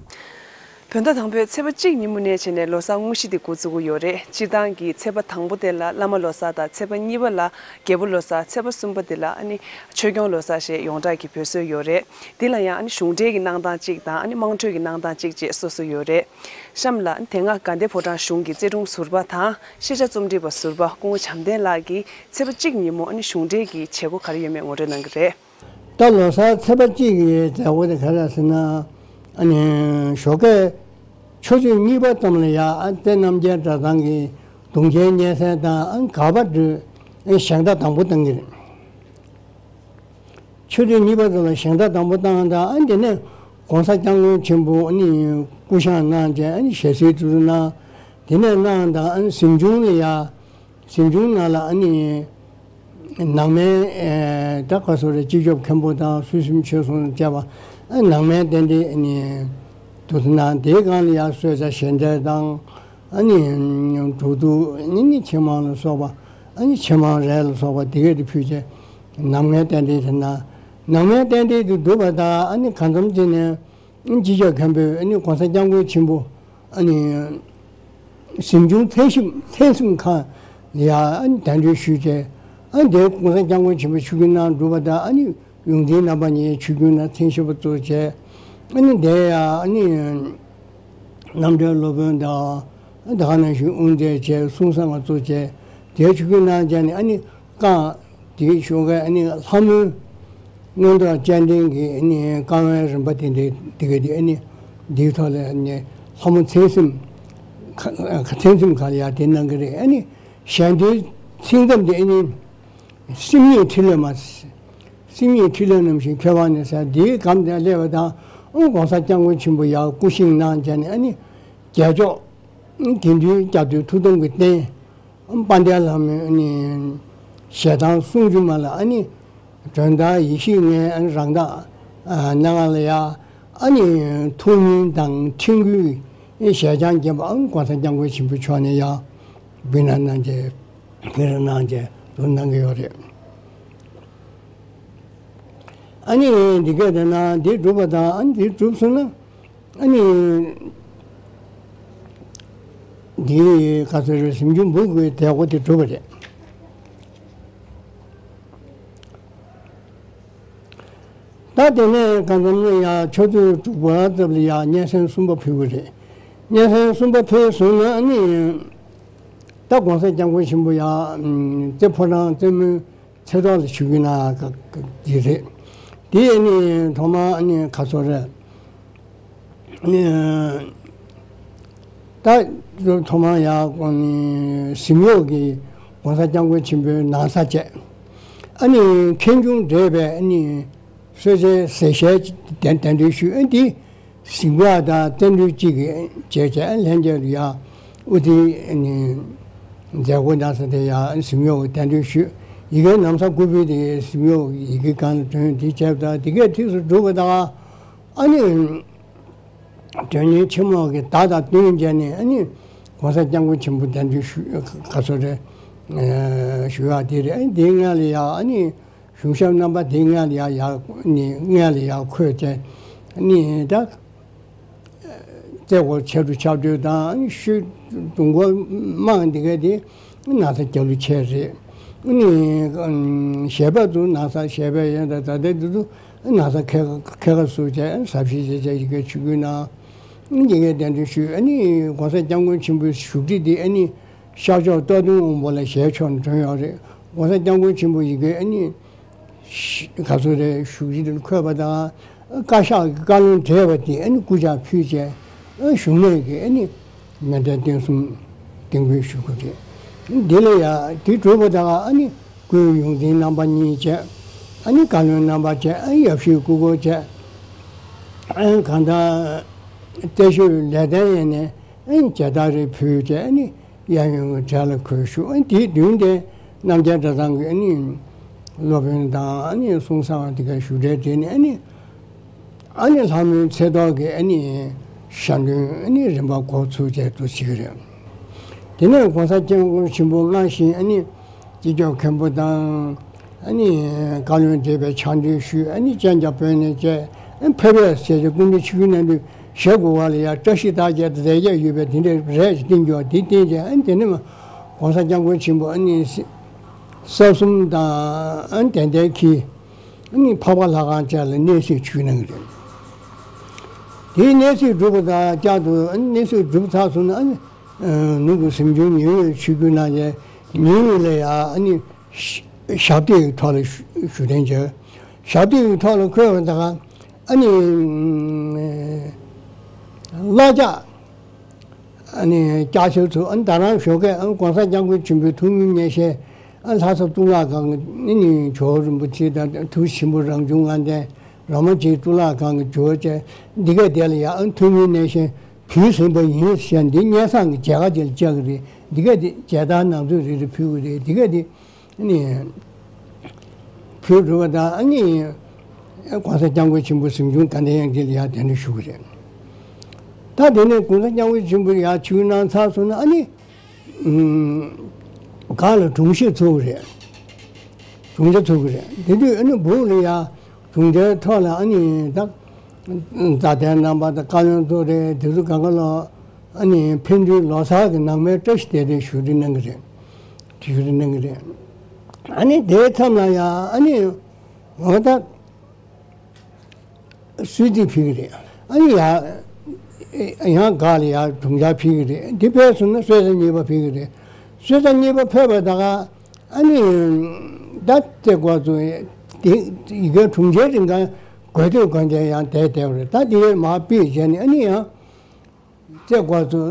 བོད་ཟླ་དང་པོའི་ཚེས་པ་གཅིག་ཉིན་མོ་ནས་བྱས་ནས་ལོ་གསར་དངོས་གཞི་དེ་འགོ་འཛུགས་ཀྱི་ཡོད་རེད། སྤྱིར་བཏང་གི་ཚེས་པ་དང་པོ་དེ་ལ་བླ་མ་ལོ་གསར་དང་། ཚེས་པ་གཉིས་པ་ལ་རྒྱལ་པོ་ལོ་གསར། ཚེས་པ་གསུམ་པ་དེ་ལ་ཨ་ནི་ཆོས་སྐྱོང་ལོ་གསར་ཞེས་ཡོངས་གྲགས་ཀྱི་འབོད་སྲོལ་ཡོད་རེད། འདི་ལ་ཡང་ཨ་ནི་གཞུང་འབྲེལ་གྱི་གནང་སྟངས་གཅིག་དང་། ཨ་ནི་དམངས་ཁྲོད་ཀྱི་གནང་སྟངས་གཅིག་བཅས་སོ་སོ་ཡོད་རེད། གཤམ་ལ་ཨ་ནི་དེ་སྔ་དགའ་ལྡན་ཕོ་བྲང་གཞུང་གི་རྩེ་དྲུང་ཟུར་པ་དང་ཤེས་བྱ་རྩོམ་སྒྲིག་པ་ཟུར་པ་སྐུ་ངོ་བྱམས་ལྡན་ལགས་ཀྱིས་ཚེས་པ་གཅིག་ཉིན་མོ་ཨ་ནི་གཞུང་འབྲེལ་གྱི་བྱེད་སྒོ་ག་རེ་ཡོད་མེད་ངོ་སྤྲོད་གནང་གི་རེད། ད་ལོ་གསར་ཚེས་པ་གཅིག་གི་མཛད་སྒོ་དེ་ག་རེ་ཟེར་ན། ཨ་ནི་ཞོགས་ཀས་ཆུ་ཚོད་གཉིས་པ་ཙམ་ལ་ཡ། ཨ་དེ་རྣམ་རྒྱལ་གྲྭ་ཚང་གི་གདུང་རྒྱལ་སྙན་གསན་དང་། ཨ་གར་པ་སྒྲོལ། ཨ་ཞལ་ཏ་དང་པོ་བཏང་གི་རེད། ཆུ་ཚོད་གཉིས་པ་ཙམ་ལ་ཞལ་ཏ་དང་པོ་བཏང་དང་། ཨ་དེ་ནས་གོང་ས་སྐྱབས་མགོན་ཆེན་པོ་ཨ་ནི་སྐུ་བཞེངས་གནང་བྱས། ཨ་ནི་ཞལ་གསེར་ཏེ་རུ་གནང་། དེ་ནས་གནང་དང་། ཨ་ནི་གཟིམ་ཆུང་ལ་ཡ། གཟིམ་ཆུང་ནང་ལ་ཨ་ནི་ནང་མའི་ཨེ་ད་ག་སོ་རེ་སྤྱི་ཁྱབ་མཁན་པོ་དང་། ཚུལ་ཁྲིམས་ཆོས་སྲུང་བཅས་པ། ཨ་ནང་མའི་རྟེན་འབྲེལ་ཨ་ནི་དུ་གནང་། དེའི་སྒང་ལ་ཡང་གསོལ་ཇ་ཞལ་འབྲས་དང་། ཨ་ནི་འབྲུ་གདུགས། ཨ་ནི་ཕྱེ་མར་ལ་སོགས་པ། ཨ་ནི་ཕྱེ་མར་རས་ལ་སོགས་པ་དེ་གས་དེ་ཕུལ་བྱས་ནང་མའི་རྟེན་འབྲེལ་དེ་གནང་། ནང་མའི་རྟེན་འབྲེལ་དེ་བསྡུ་བ་དང་། ཨ་ནི་གང་འཚམ་ཅིག་ནས་སྤྱི་ཁྱབ་མཁན་པོས་ཨ་ནི་གོང་ས་སྐྱབས་མགོན་ཆེན་པོ་ཨ་ནི་གཟིམ་ཆུང་མཚན་ཞིབ་མཚན་གཟིམ་ཁང་ལ་ཡ་ཨ་ནི་གདན་འདྲེན་ཞུས་བྱས། ཨ་ནི་དེར་གོང་ས་སྐྱབས་མགོན་ཆེན་པོས་ཆིབས་བསྒྱུར་གནང་གྲུབ་པ་དང་། ཨ་ནི་ཡོངས་འཛིན་རྣམ་པ་གཉིས་ཆིབས་བསྒྱུར་གནང་། མཚན་ཞིབ་པ་གཙོ་བྱས། ཨ་ནི་དེ་ཡ་ཨ་ནི་རྣམ་གྲོལ་སློབ་དཔོན་དང་། ཨ་ནི་ད་ག་ནང་བཞིན་དབུ་མཛད་བྱས། གསུང་བཟང་པོ་གཙོ་བྱས། དེར་ཆིབས་བསྒྱུར་གནང་བྱས་ནས། ཨ་ནི་བསྐང་། དེའི་ཞོགས་ཀས་ཨ་ནི་ལྷ་མོའི་མངོན་རྟོགས་སྤྱན་འདྲེན་གྱི་ཨ་ནི་བསྐང་བའི་རིམ་པ་དེ་འདྲའི་དེ་ག་དེ་ཨ་ནི་འདིའི་ཐོག་ལ་ཨ་ནི་ལྷ་མོ་མཚན་གཟིམ་ཁ་མཚན་གཟིམ་ཁང་ལ་ཡ་དེ་གནང་གི་རེད། ཨ་ནི་ཞལ་འདོན་ཚིག་མཚམས་དེ་ཨ་ནི་སེམས་ཉིད་ཕྲིན་ལས་མ། སེམས་ཉིད་ཕྲིན་ལས་རྣམ་བཞིན་ཁྱོད་བར་ནི་ཟེར། འདིའི་སྒང་དེ་སླེབས་པ་དང་། ཨ་གོང་ས་སྐྱབས་མགོན་ཆེན་པོ་ཡར་སྐུ་བཞེངས་གནང་བྱས་ནས། ཨ་ནི་རྒྱལ་མཆོག་དགེ་འདུན་བསྐྱབ་སྟེ་ཐུགས་དམ་གྱི་རྟེན། དཔལ་ལྡན་ལྷ་མོའི་ཨ་ནི་ཞལ་ཐང་སུམ་ཅུ་མ་ལ། ཨ་ནི་མགྲོན་བདག་ཡེ་ཤེས་ལྔའི་ཨ་ནི་རང་རྟགས་སྣ་ལྔ་ལ་ཡ། ཨ་ནི་ཐུགས་སྨོན་དང་ཁྲིད་འགུལ་གྱི་ཞལ་བྱང་བརྒྱན་པ། ཨ་ནི་གོང་ས་སྐྱབས་མགོན་ཆེན་པོ་མཆོག་ནས་ཡ་འབུལ་གནང་གནང་བྱས། འབུལ་གནང་བྱས་དུ་གནང་གི་ཡོད་རེད། ཨ་ནི་འདི་གས་དེ་ན་འདི་གྲུབ་པ་དང་ཨ་ནི་འདི་གྲུབ་སོང་ན་ཨ་ནི་འདི་ག་ཚོད་རེད། གཟིམ་ཆུང་འབུམ་དགུའི་མཛད་སྒོ་དེ་གྲུབ་པ་རེད། ད་དེ་ནས་གང་འཚམ་ལ་ཡ་ཆུ་ཚོད་དྲུག་པ་ཙམ་ལ་ཡ་སྙན་སེང་གསུམ་པ་ཕུལ་བ་རེད། སྙན་སེང་གསུམ་པ་ཕུལ་སོང་ན་ཨ་ནི་ད་༸གོང་ས་༸སྐྱབས་མགོན་ཆེན་པོ་ཡ་རྩེ་ཕོ་བྲང་རྩེ་མོའི་ཚེ་ཐོག་ལ་བཞུགས་ཡོད་ན་ག་ག་དེ་རེད། དེ་ནི་ཐོག་མ་ནི་ག་ཚོད་རེད། ནི་ད་ཐོག་མ་ཡ་གཟིམ་གཡོག་གི་༸གོང་ས་༸སྐྱབས་མགོན་ཆེན་པོའི་ན་བཟའ་བཅས། ཨ་ནི་མཁན་ཆུང་བགྲེས་པས་ཨ་ནི་གསོལ་ཇའི་ཟས་ཞལ་གདན་གདན་འདྲེན་ཞུས། ཨ་འདི་གཟིམ་འགག་དང་རྟེན་འབྲེལ་གཅིག་གིས་བྱས་བྱས་ལྷན་རྒྱས་ལ་ཡ་དབུ་ཐིག་ནི་མཛད་སྒོ་གནང་ས་དེ་ཡ་གཟིམ་གཡོག་གི་གདན་འདྲེན་ཞུས། ཡི་གེ་ན་བཟའ་སྐུ་ཕུལ་དེ་གཟིམ་གཡོག་ཡི་གེ་སྒང་ལ་བསྒྲོན། དེ་བྱས་པ་དང་དེ་གས་ཐིག་སུ་བསྒྲུབས་པ་དང་ཨ་ནི་དོན་གཉེར་ཆེན་མོ་གི་བརྡ་དང་བསྟུན་བྱས་ནས་ཨ་ནི་༸གོང་ས་༸སྐྱབས་མགོན་ཆེན་པོ་གདན་འདྲེན་ཞུས། ག་ཚོད་རེད། ཞུ་ཡག་དེ་རེད། ཨ་ནི་དེའི་སྔ་ལ་ཡ་ཨ་ནི་གཞུང་ཞབས་རྣམ་པ་དེའི་སྔ་ལ་ཡ་ཡ་ནི་སྔ་ལ་ཡ་འཁོད་བྱས་ནི་ད་རྩེ་སྐོར་ཆ་རུ་ཆ་བགྲོད་དང་ཤོད་དུང་སྐོར་དམངས་འདི་ག་དེ་ན་བཟའ་རྒྱབ་ལོགས་བྱས་རེད། ཨ་ནི་ཞལ་པར་དུ་ན་བཟའ་ཞལ་པར་ཡོད་ད་ད་ལྟ་འདི་ཚོ་ན་བཟའ་ཁལ་ཁལ་ཁ་སུ་བྱས་ཟབ་ཞི་བྱས་བྱས་ཡི་གེ་ཆུ་གུ་ན་ཡི་གེ་གདན་འདྲེན་ཞུས། ཨ་ནི་༸གོང་ས་༸སྐྱབས་མགོན་ཆེན་པོའི་བཞུགས་ཁྲི་དེ་ཨ་ནི་ཤར་ཕྱོགས་རྟ་བདུན་དབང་པོ་ལ་ཞལ་ཕྱོགས་ནས་བགྲོད་ཡོད་རེད། ༸གོང་ས་༸སྐྱབས་མགོན་ཆེན་པོ་ཡི་གེ་ཨ་ནི་ག་ཚོད་རེད་བཞུགས་ཁྲི་དེ་འཁོད་པ་དང་བཀའ་ཤག་གི་བཀའ་བློན་བགྲེས་པ་དེ་ཨ་ནི་སྐུ་ཕྱག་ཕུལ་བྱས་བཞུགས་གནས་ཀྱི་ཨ་ནི་མཎྜལ་རྟེན་གསུམ་རྟེན་སྐུ་ཞུ་དགོས་རེད། འདི་ལ་ཡ་དེ་གྲུབ་པ་དང་ཨ་ནི་སྐུའི་ཡོངས་འཛིན་རྣམ་པ་གཉིས་བྱས། ཨ་ནི་བཀའ་བློན་རྣམ་པ་བྱས། ཨ་ནི་ཡབ་གཞིས་སྐུ་འཁོར་བྱས། ཨ་ནི་གང་ལྟར་རྩེ་ཤོད་ལས་ལྡན་ཡས་ནས་ཨ་ནི་མཇལ་དར་རེ་ཕུལ་བྱས། ཨ་ནི་གཡས་གཡོན་གྱི་གྲལ་ལ་འཁོད་བཞུགས། ཨ་ནི་དེའི་མདུན་དེ་རྣམ་རྒྱལ་གྲྭ་ཚང་གི་ཨ་ནི་སློབ་དཔོན་དང་ཨ་ནི་གསུང་བསམ་དེ་ག་ཞུ་གྲལ་དེ་ནས་ཨ་ནི་ཨ་ནི་ལྷ་མོའི་ཚེ་ཐོག་གི་ཨ་ནི་ཞལ་འདོན་ཨ་ནི་རིམ་པ་འགོ་ཚུགས་བྱས་འདུག་བྱེད་ཀྱི་རེད། དེ་ནས་༸གོང་ས་༸སྐྱབས་མགོན་ཆེན་པོ་སྔར་བཞིན་ཨ་ནི་སྐྱེས་མཆོག་མཁན་པོ་དང་ཨ་ནི་བཀའ་བློན་བགྲེས་པའི་ཕྱག་འདུལ་ཞུས། ཨ་ནི་སྤྱན་རྒྱ་བོད་ནས་བཅས་ཨ་ནི་ཕེབས་པས་ཟེར་གྱི་སྐུ་མདུན་ཆིབས་བསྒྱུར་གནང་དུས་ཞལ་སྒོ་བ་ལ་ཡ་བཀྲ་ཤིས་རྟགས་བརྒྱད་དང་རྫས་བརྒྱད་ཡོད་པའི་དེ་འདྲ་རེད་ཅེས་བསྟན་རྒྱུ་དེ་བསྟན་བྱས། ཨ་ནི་དེ་ནས་༸གོང་ས་༸སྐྱབས་མགོན་ཆེན་པོ་ཨ་ནི་ས་གསུམ་དང་ཨ་ནི་དད་ལྡན་གྱི་ཨ་ནི་འཕགས་པ་ལྷ་ཁང་བཅས་ལ་གནས་གཟིགས་ཞུས་གནང་གི་རེད། དེའི་གནས་གཟིགས་གྲུབ་པ་དང་བསྐྱར་དུ་ཨ་ནི་གནས་གཟིགས་གྲུབ་ཚར་སོང་ན་ཨ་ནི་ནུབ་ཀྱི་གཟིམ་ཆུང་ཉི་འོད་ཆིབས་བསྒྱུར་གནང་བྱས་ཉི་འོད་ལ་ཡ་ཨ་ནི་ཞབས་སྟེགས་ཀྱི་ཐོག་ལ་བཞུགས་གདན་འཇགས། ཞབས་སྟེགས་ཀྱི་ཐོག་ལ་འཁོད་པ་དང་ཨ་ནི་བླ་ལྕགས་ཨ་ནི་ལྕགས་ཤོག་ཚུ་ཨ་ནི་ད་རང་ཞོགས་ཀས་ཨ་ནི་༸གོང་ས་༸སྐྱབས་མགོན་ཆེན་པོའི་ཐུགས་མཉེས་གནས་ཤིང་ཨ་ནི་ལྷ་ས་གཙུག་ལག་ཁང་གི་ཨ་ནི་ཇོ་བོ་རིན་པོ་ཆེ་དང་ཐུགས་ཆེན་པོ་རང་བྱུང་ལྔ་ལྡན་ར་མ་ཅིག་གཙུག་ལག་ཁང་གི་ཇོ་བོ་བཅས་འདི་ག་དེ་ལ་ཡ་ཨ་ནི་ཐུགས་མཉེས་གནས་ཤིང་བོད་ཟིན་པ་ཡིན་ཞེས་འདི་སྙན་སེང་གི་མཇལ་ཁ་དེ་ལ་བཅར་གི་རེད། འདི་ག་དེ་མཇལ་དར་ནང་ཚུད་རེ་རེ་ཕུལ་གི་རེད། འདི་ག་དེ་ནི་བོད་རུ་བ་དང་ཨ་ནི་༸གོང་ས་༸སྐྱབས་མགོན་ཆེན་པོ་གཟིམ་ཆུང་དགའ་ལྡན་ཡང་རྩེ་ལ་ཡར་གདན་འདྲེན་ཞུ་གི་རེད། ད་དེ་ནས་༸གོང་ས་༸སྐྱབས་མགོན་ཆེན་པོ་ཡར་ཆིབས་གནང་ཚར་སོང་ན་ཨ་ནི་སྒང་ལ་དྲུང་ཞིག་ཚུགས་གི་རེད། དྲུང་ཆེ་ཚུགས་གི་རེད། དེ་དུས་ཨ་ནི་སྦུག་ལ་ཡར་དྲུང་ཆེའི་ཐོག་ལ་ཨ་ནི་ད་མཛའ་བརྟན་རྣམ་པ་དང་བཀའ་བློན་ཚོ་རེད། དེ་ཚོ་གང་ག་ལ་ཨ་ནི་ཕན་ཚུན་ལོ་གསར་གྱི་ནང་མའི་བཀྲ་ཤིས་བདེ་ལེགས་ཞུ་རེ་གནང་གི་རེད། ཞུ་རེ་གནང་གི་རེད། ཨ་ནི་དེའི་མཚམས་ལ་ཡང་ཨ་ནི་འོ་ད་གསོལ་ཚིགས་ཕུལ་གི་རེད། ཨ་ནི་ཡང་ཡང་སྒང་ལ་ཡང་དྲུང་ཆེ་ཕུལ་གི་རེད། འདི་ཕེབས་སོང་ན་གསོལ་ཚིགས་གཉིས་པ་ཕུལ་གི་རེད། གསོལ་ཚིགས་གཉིས་པ་ཕུལ་བའི་ད་ག་ཨ་ནི་ད་ལྟའི་སྐོར་ཚོ་དེ་ཡི་གེ་དྲུང་ཆེ་རིང་ག་དགོས་འདོད་དགོས་འདོད་ཡང་བསྡད་བསྡད་པ་རེད། ད་དེ་མར་ཕུད་བྱས་ནས་ཨ་ནི་ཡང་ལྟའི་སྐོར་ཚོ་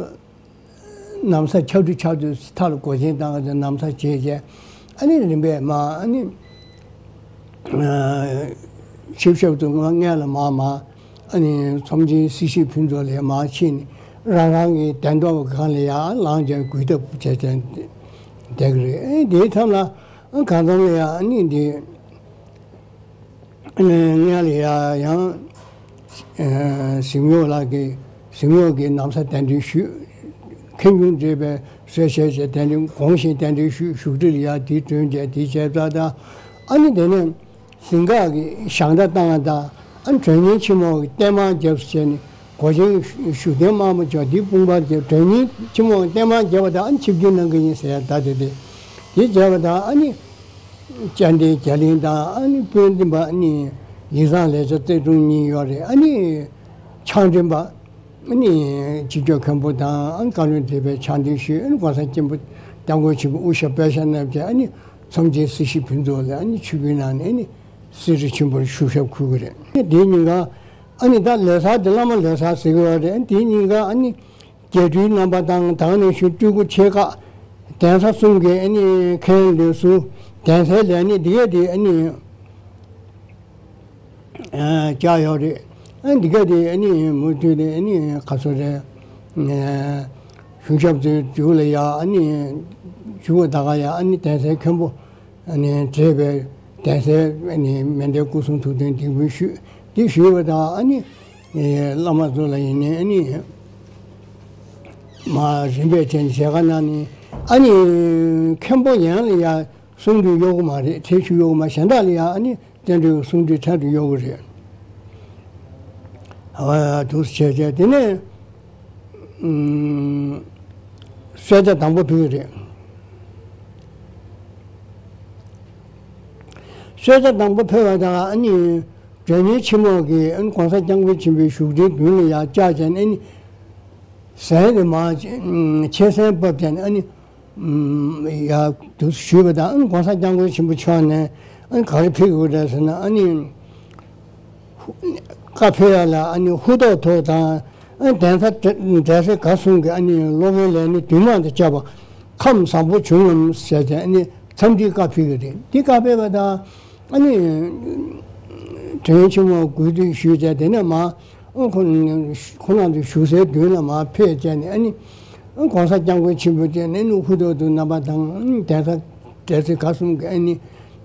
ན་བཟའ་ཆ་འདྲུ་ཆ་འདྲུ་མཐའ་ལ་སྒོ་ཆེན་བཏང་ག་ན་བཟའ་བྱས་བྱས་ཨ་ནི་རིམ་པས་མར་ཨ་ནི་ཆིབས་ཞབས་ཚོ་སྔོན་ལ་མར་མར་ཨ་ནི་ཚོམས་ཆེན་སྲི་ཞུ་ཕུན་ཚོགས་ལ་མར་ཕྱིན་ནས་རང་རང་གི་གདན་ཐོག་གི་སྒང་ལ་ཡར་ལངས་བྱས་གུས་བཏུད་བྱས་བྱས་བསྡད་ཀྱི་རེད། ཨེ་དེའི་མཚམས་ལ་ཨ་གང་འཚམ་ལ་ཡང་ཨ་ནི་འདི་སྔོན་ལ་ཡང་ཡང་གཟིམ་གཡོག་ལགས་ཀྱིས་གཟིམ་གཡོག་གི་ན་བཟའ་གདན་འདྲེན་ཞུས། མཁན་ཆུང་བགྲེས་པས་གསོལ་ཞལ་བྱས་གདན་འདྲེན་དགོངས་བཞེས་གདན་འདྲེན་ཞུས། བཞུགས་ཁྲི་ལ་ཡར་དེ་བསྒྲོན་བྱས་དེ་བྱས་ཙང་ད་ཨ་ནི་དེ་ནས་ གཟིམ་འགག་གི་ཞག་འདྲ་བཏང་བ་དང་། ཨ་ནི་མགྲོན་གཉེར་ཆེན་མོ་གི་རྟེན་མར་བརྒྱབ་ཟེར་ནས། སྒོ་ཆེན་བཞུགས་གདན་དམར་པོ་ཅོག་འདི་དཔུང་པར་བརྒྱབ། མགྲོན་གཉེར་ཆེན་མོ་གི་རྟེན་མར་བརྒྱབ་པ་དང་། ཨ་ནི་ཆིབས་བསྒྱུར་གནང་གི་ཡིན་ཟེར་ཡ་ད་དེ་དེ། དེ་བྱས་པ་དང་། ཨ་ནི་སྐྱ་འདན་རྒྱ་གླིང་དང་། ཨ་ནི་དཔོན་འདི་པ་ཨ་ནི་ཡིག་ཚང་ལས་བྱ་རྩེ་དྲུང་གཉིས་ཡོད་རེད། ཨ་ནི་ཕྱག་འདྲེན་པ་ཨ་ནི་སྤྱི་ཁྱབ་མཁན་པོ་དང་། ཨ་ནི་བཀའ་བློན་བགྲེས་པའི་ཕྱག་འདེམས་ཞུས། ཨ་ནི་གོང་ས་སྐྱབས་མགོན་སྐྱབས་མགོན་ཆེན་པོ་དབུ་ཞྭ་པད་ཞྭ་བསྣམས་བྱས། ཨ་ནི་མཚམས་བཅད་སྲི་ཞུ་ཕུན་ཚོགས་ལ་ཨ་ནི་ཆིབས་བསྒྱུར་གནང་ནས། ཨ་ནི་གསེར་ཁྲི་ཆེན་པོར་བཞུགས་ཞབས་འཁོད་ཀྱི་རེད། དེའི་ཉིན་ཀ་ཨ་ནི་ད་ལོ་གསར་དེ་བླ་མ་ལོ་གསར་ཟེར་གྱི་ཡོད་རེད། དེའི་ཉིན་ཀ་ཨ་ནི་རྒྱས་སྤྲོས་རྣམ་པ་དང་། ད་ག་ནང་བཞིན་སྤྲུལ་སྐུ་ཆེ་ཁག་གདན་ས་གསུམ་གྱི་ཨ་ནི་མཁན་ལས་ཟུར་གདན་སའི་ལས་སྣེ་འདི་གས་དེ་ཨ་ནི་ཨ་བཅར་ཡོད་རེད། ཨ་འདི་གས་དེ་ཨ་ནི་མུ་མཐུད་དེ་ཨ་ནི་ག་ཚོད་རེད། ཨ་གཞུང་ཞབས་ཚོའི་མཇུག་ལ་ཡ་ཨ་ནི་མཇུག་ད་ག་ཡ་ཨ་ནི་གདན་སའི་མཁན་པོ་ཨ་ནི་བགྲེས་པའི་གདན་སའི་ཨ་ནི་མཎྜལ་སྐུ་གསུང་ཐུགས་རྟེན་འདེགས་འབུལ་ཞུས། འདི་ཞུས་པ་དང་། ཨ་ནི་ཨེ་བླ་མ་ཚོ་ལ་ཡིན་ནའི་ཨ་ནི་མར་རིམ་པས་བྱས་ནས་མཇལ་ཁ་གནང་ནས། ཨ་ནི་མཁན་པོ་ཡན་ལ་ཡ་གསུང་འདོན་གཡོག་གི་མ་རེད། ཐེ་ཞུ་གཡོག་གི་མ། གཞན་དག་ལ་ཡ་ཨ་ནི་བསྟན་འགྲོའི་གསུང་འདོན་ཕྲན་དུ་གཡོག་གི་རེད། ཨ་འདུག་བྱས་བྱས། དེ་ནས་ཨུམ་གསོལ་ཇ་དང་པོ་ཕུལ་གི་རེད། གསོལ་ཇ་དང་པོ་ཕུལ་བ་དང་། ཨ་ནི་མགྲོན་གཉེར་ཆེན་མོ་གིས་ཨ་ནི་གོང་ས་སྐྱབས་མགོན་ཆེན་པོའི་བཞུགས་ཁྲིའི་མདུན་ལ་ཡར་བཅར་བྱས་ནས། ཨ་ནི་ཟན་དེ་མར་ཕྱེ་ཟན་ཕབ་བྱས་ནས། ཨ་ནི་ཡར་དུ་ཞུས་པ་དང་། ཨ་ནི་གོང་ས་སྐྱབས་མགོན་ཆེན་པོ་མཆོག་ནས་ཨ་ནི་ག་རེ་ཕུལ་དགོས་རེད་ཟེར་ན། ཨ་ནི་བཀའ་ཕེབས་ཡ་ལ་ཨ་ནི་ཧུར་ཐག་ཐོག་དང་། ཨ་ནི་གདན་ས་གྲ་གྲྭ་སའི་ག་གསུང་གི་ཨ་ནི་སློབ་དཔོན་ལས་སྣེ་བདུན་མ་དང་བཅས་པ་ཁམས་བཟང་པོ་བྱུང་ངམ་ཟེར་ཏེ། ཨ་ནི་འཚམས་འདྲིའི་བཀའ་ཕེབས་ཀྱི་རེད། འདི་བཀའ་ཕེབས་པ་དང་། ཨ་ནི་དྲན་ཆེན་མོ་གུས་འདུད་ཞུས་བྱས། དེ་ནས་མར་ཨ་ཁོ་ཁོ་རང་ཚོའི་བཞུགས་སའི་མདུན་ལ་མར་ཕེབས་བྱས་ནས། ཨ་ནི་ཨ་གོང་ས་སྐྱབས་མགོན་ཆེན་པོ་བྱས་ནས་ཨ་ནི་ཧུར་ཐག་ཐོག་རྣམ་པ་དང་། ཨ་ནི་གདན་ས་གྲྭ་སའི་ག་གསུང་གི་ཨ་ནི་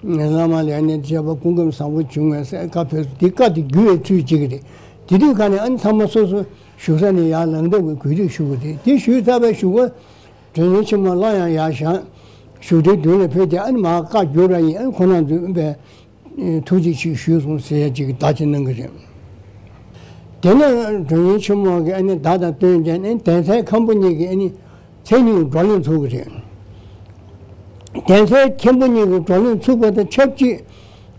བླ་མ་ལས་སྣེ་བཅས་པ་སྐུ་ཁམས་བཟང་པོ་བྱུང་བའི་བཀའ་ཕེབས། འདི་བཀའ་དེ་བསྒྱུར་བའི་ཚུལ་གཅིག་གི་རེད། དེ་དུས་ག་ནས་ཨ་ནི་ཚང་མ་སོ་སོ་བཞུགས་ས་ནས་ཡར་ལངས་སྟབས་ཀྱི་གུས་འདུད་ཞུ་དགོས་ཏེ། དེ་ཞུས་ཚར་བའི་གཞུག་གུ་དྲན་ཆེན་མོ་སླར་ཡང་ཡར་བཞེངས། བཞུགས་ཁྲིའི་མདུན་ལ་ཕེབས་ཏེ། ཨ་ནི་མར་བཀའ་བསྒྱུར་བ་ཡིན། ཨ་ནི་ཁོང་རྣམ་ཚོས་པའི་ཐུགས་རྗེ་ཆེ་ཞུས་སོང་ཟེར་ཡ་ཅིག་གི་བརྡ་ཅིག་གནང་གི་རེད། དེ་ནས་དྲན་ཆེན་མོ་གིས་ཨ་ནི་བརྡ་དང་བསྟུན་བྱས་ནས་གདན་སའི་མཁན་པོ་གཉིས་ཀྱིས་ཨ་ནི་མཚན་ཉིད་བགྲོ་གླེང་ཚུགས་ཀྱི་རེད། གདན་སའི་མཁན་པོ་གཉིས་ཀྱིས་བགྲོ་གླེང་ཚུགས་པ་དང་ཆབས་ཅིག་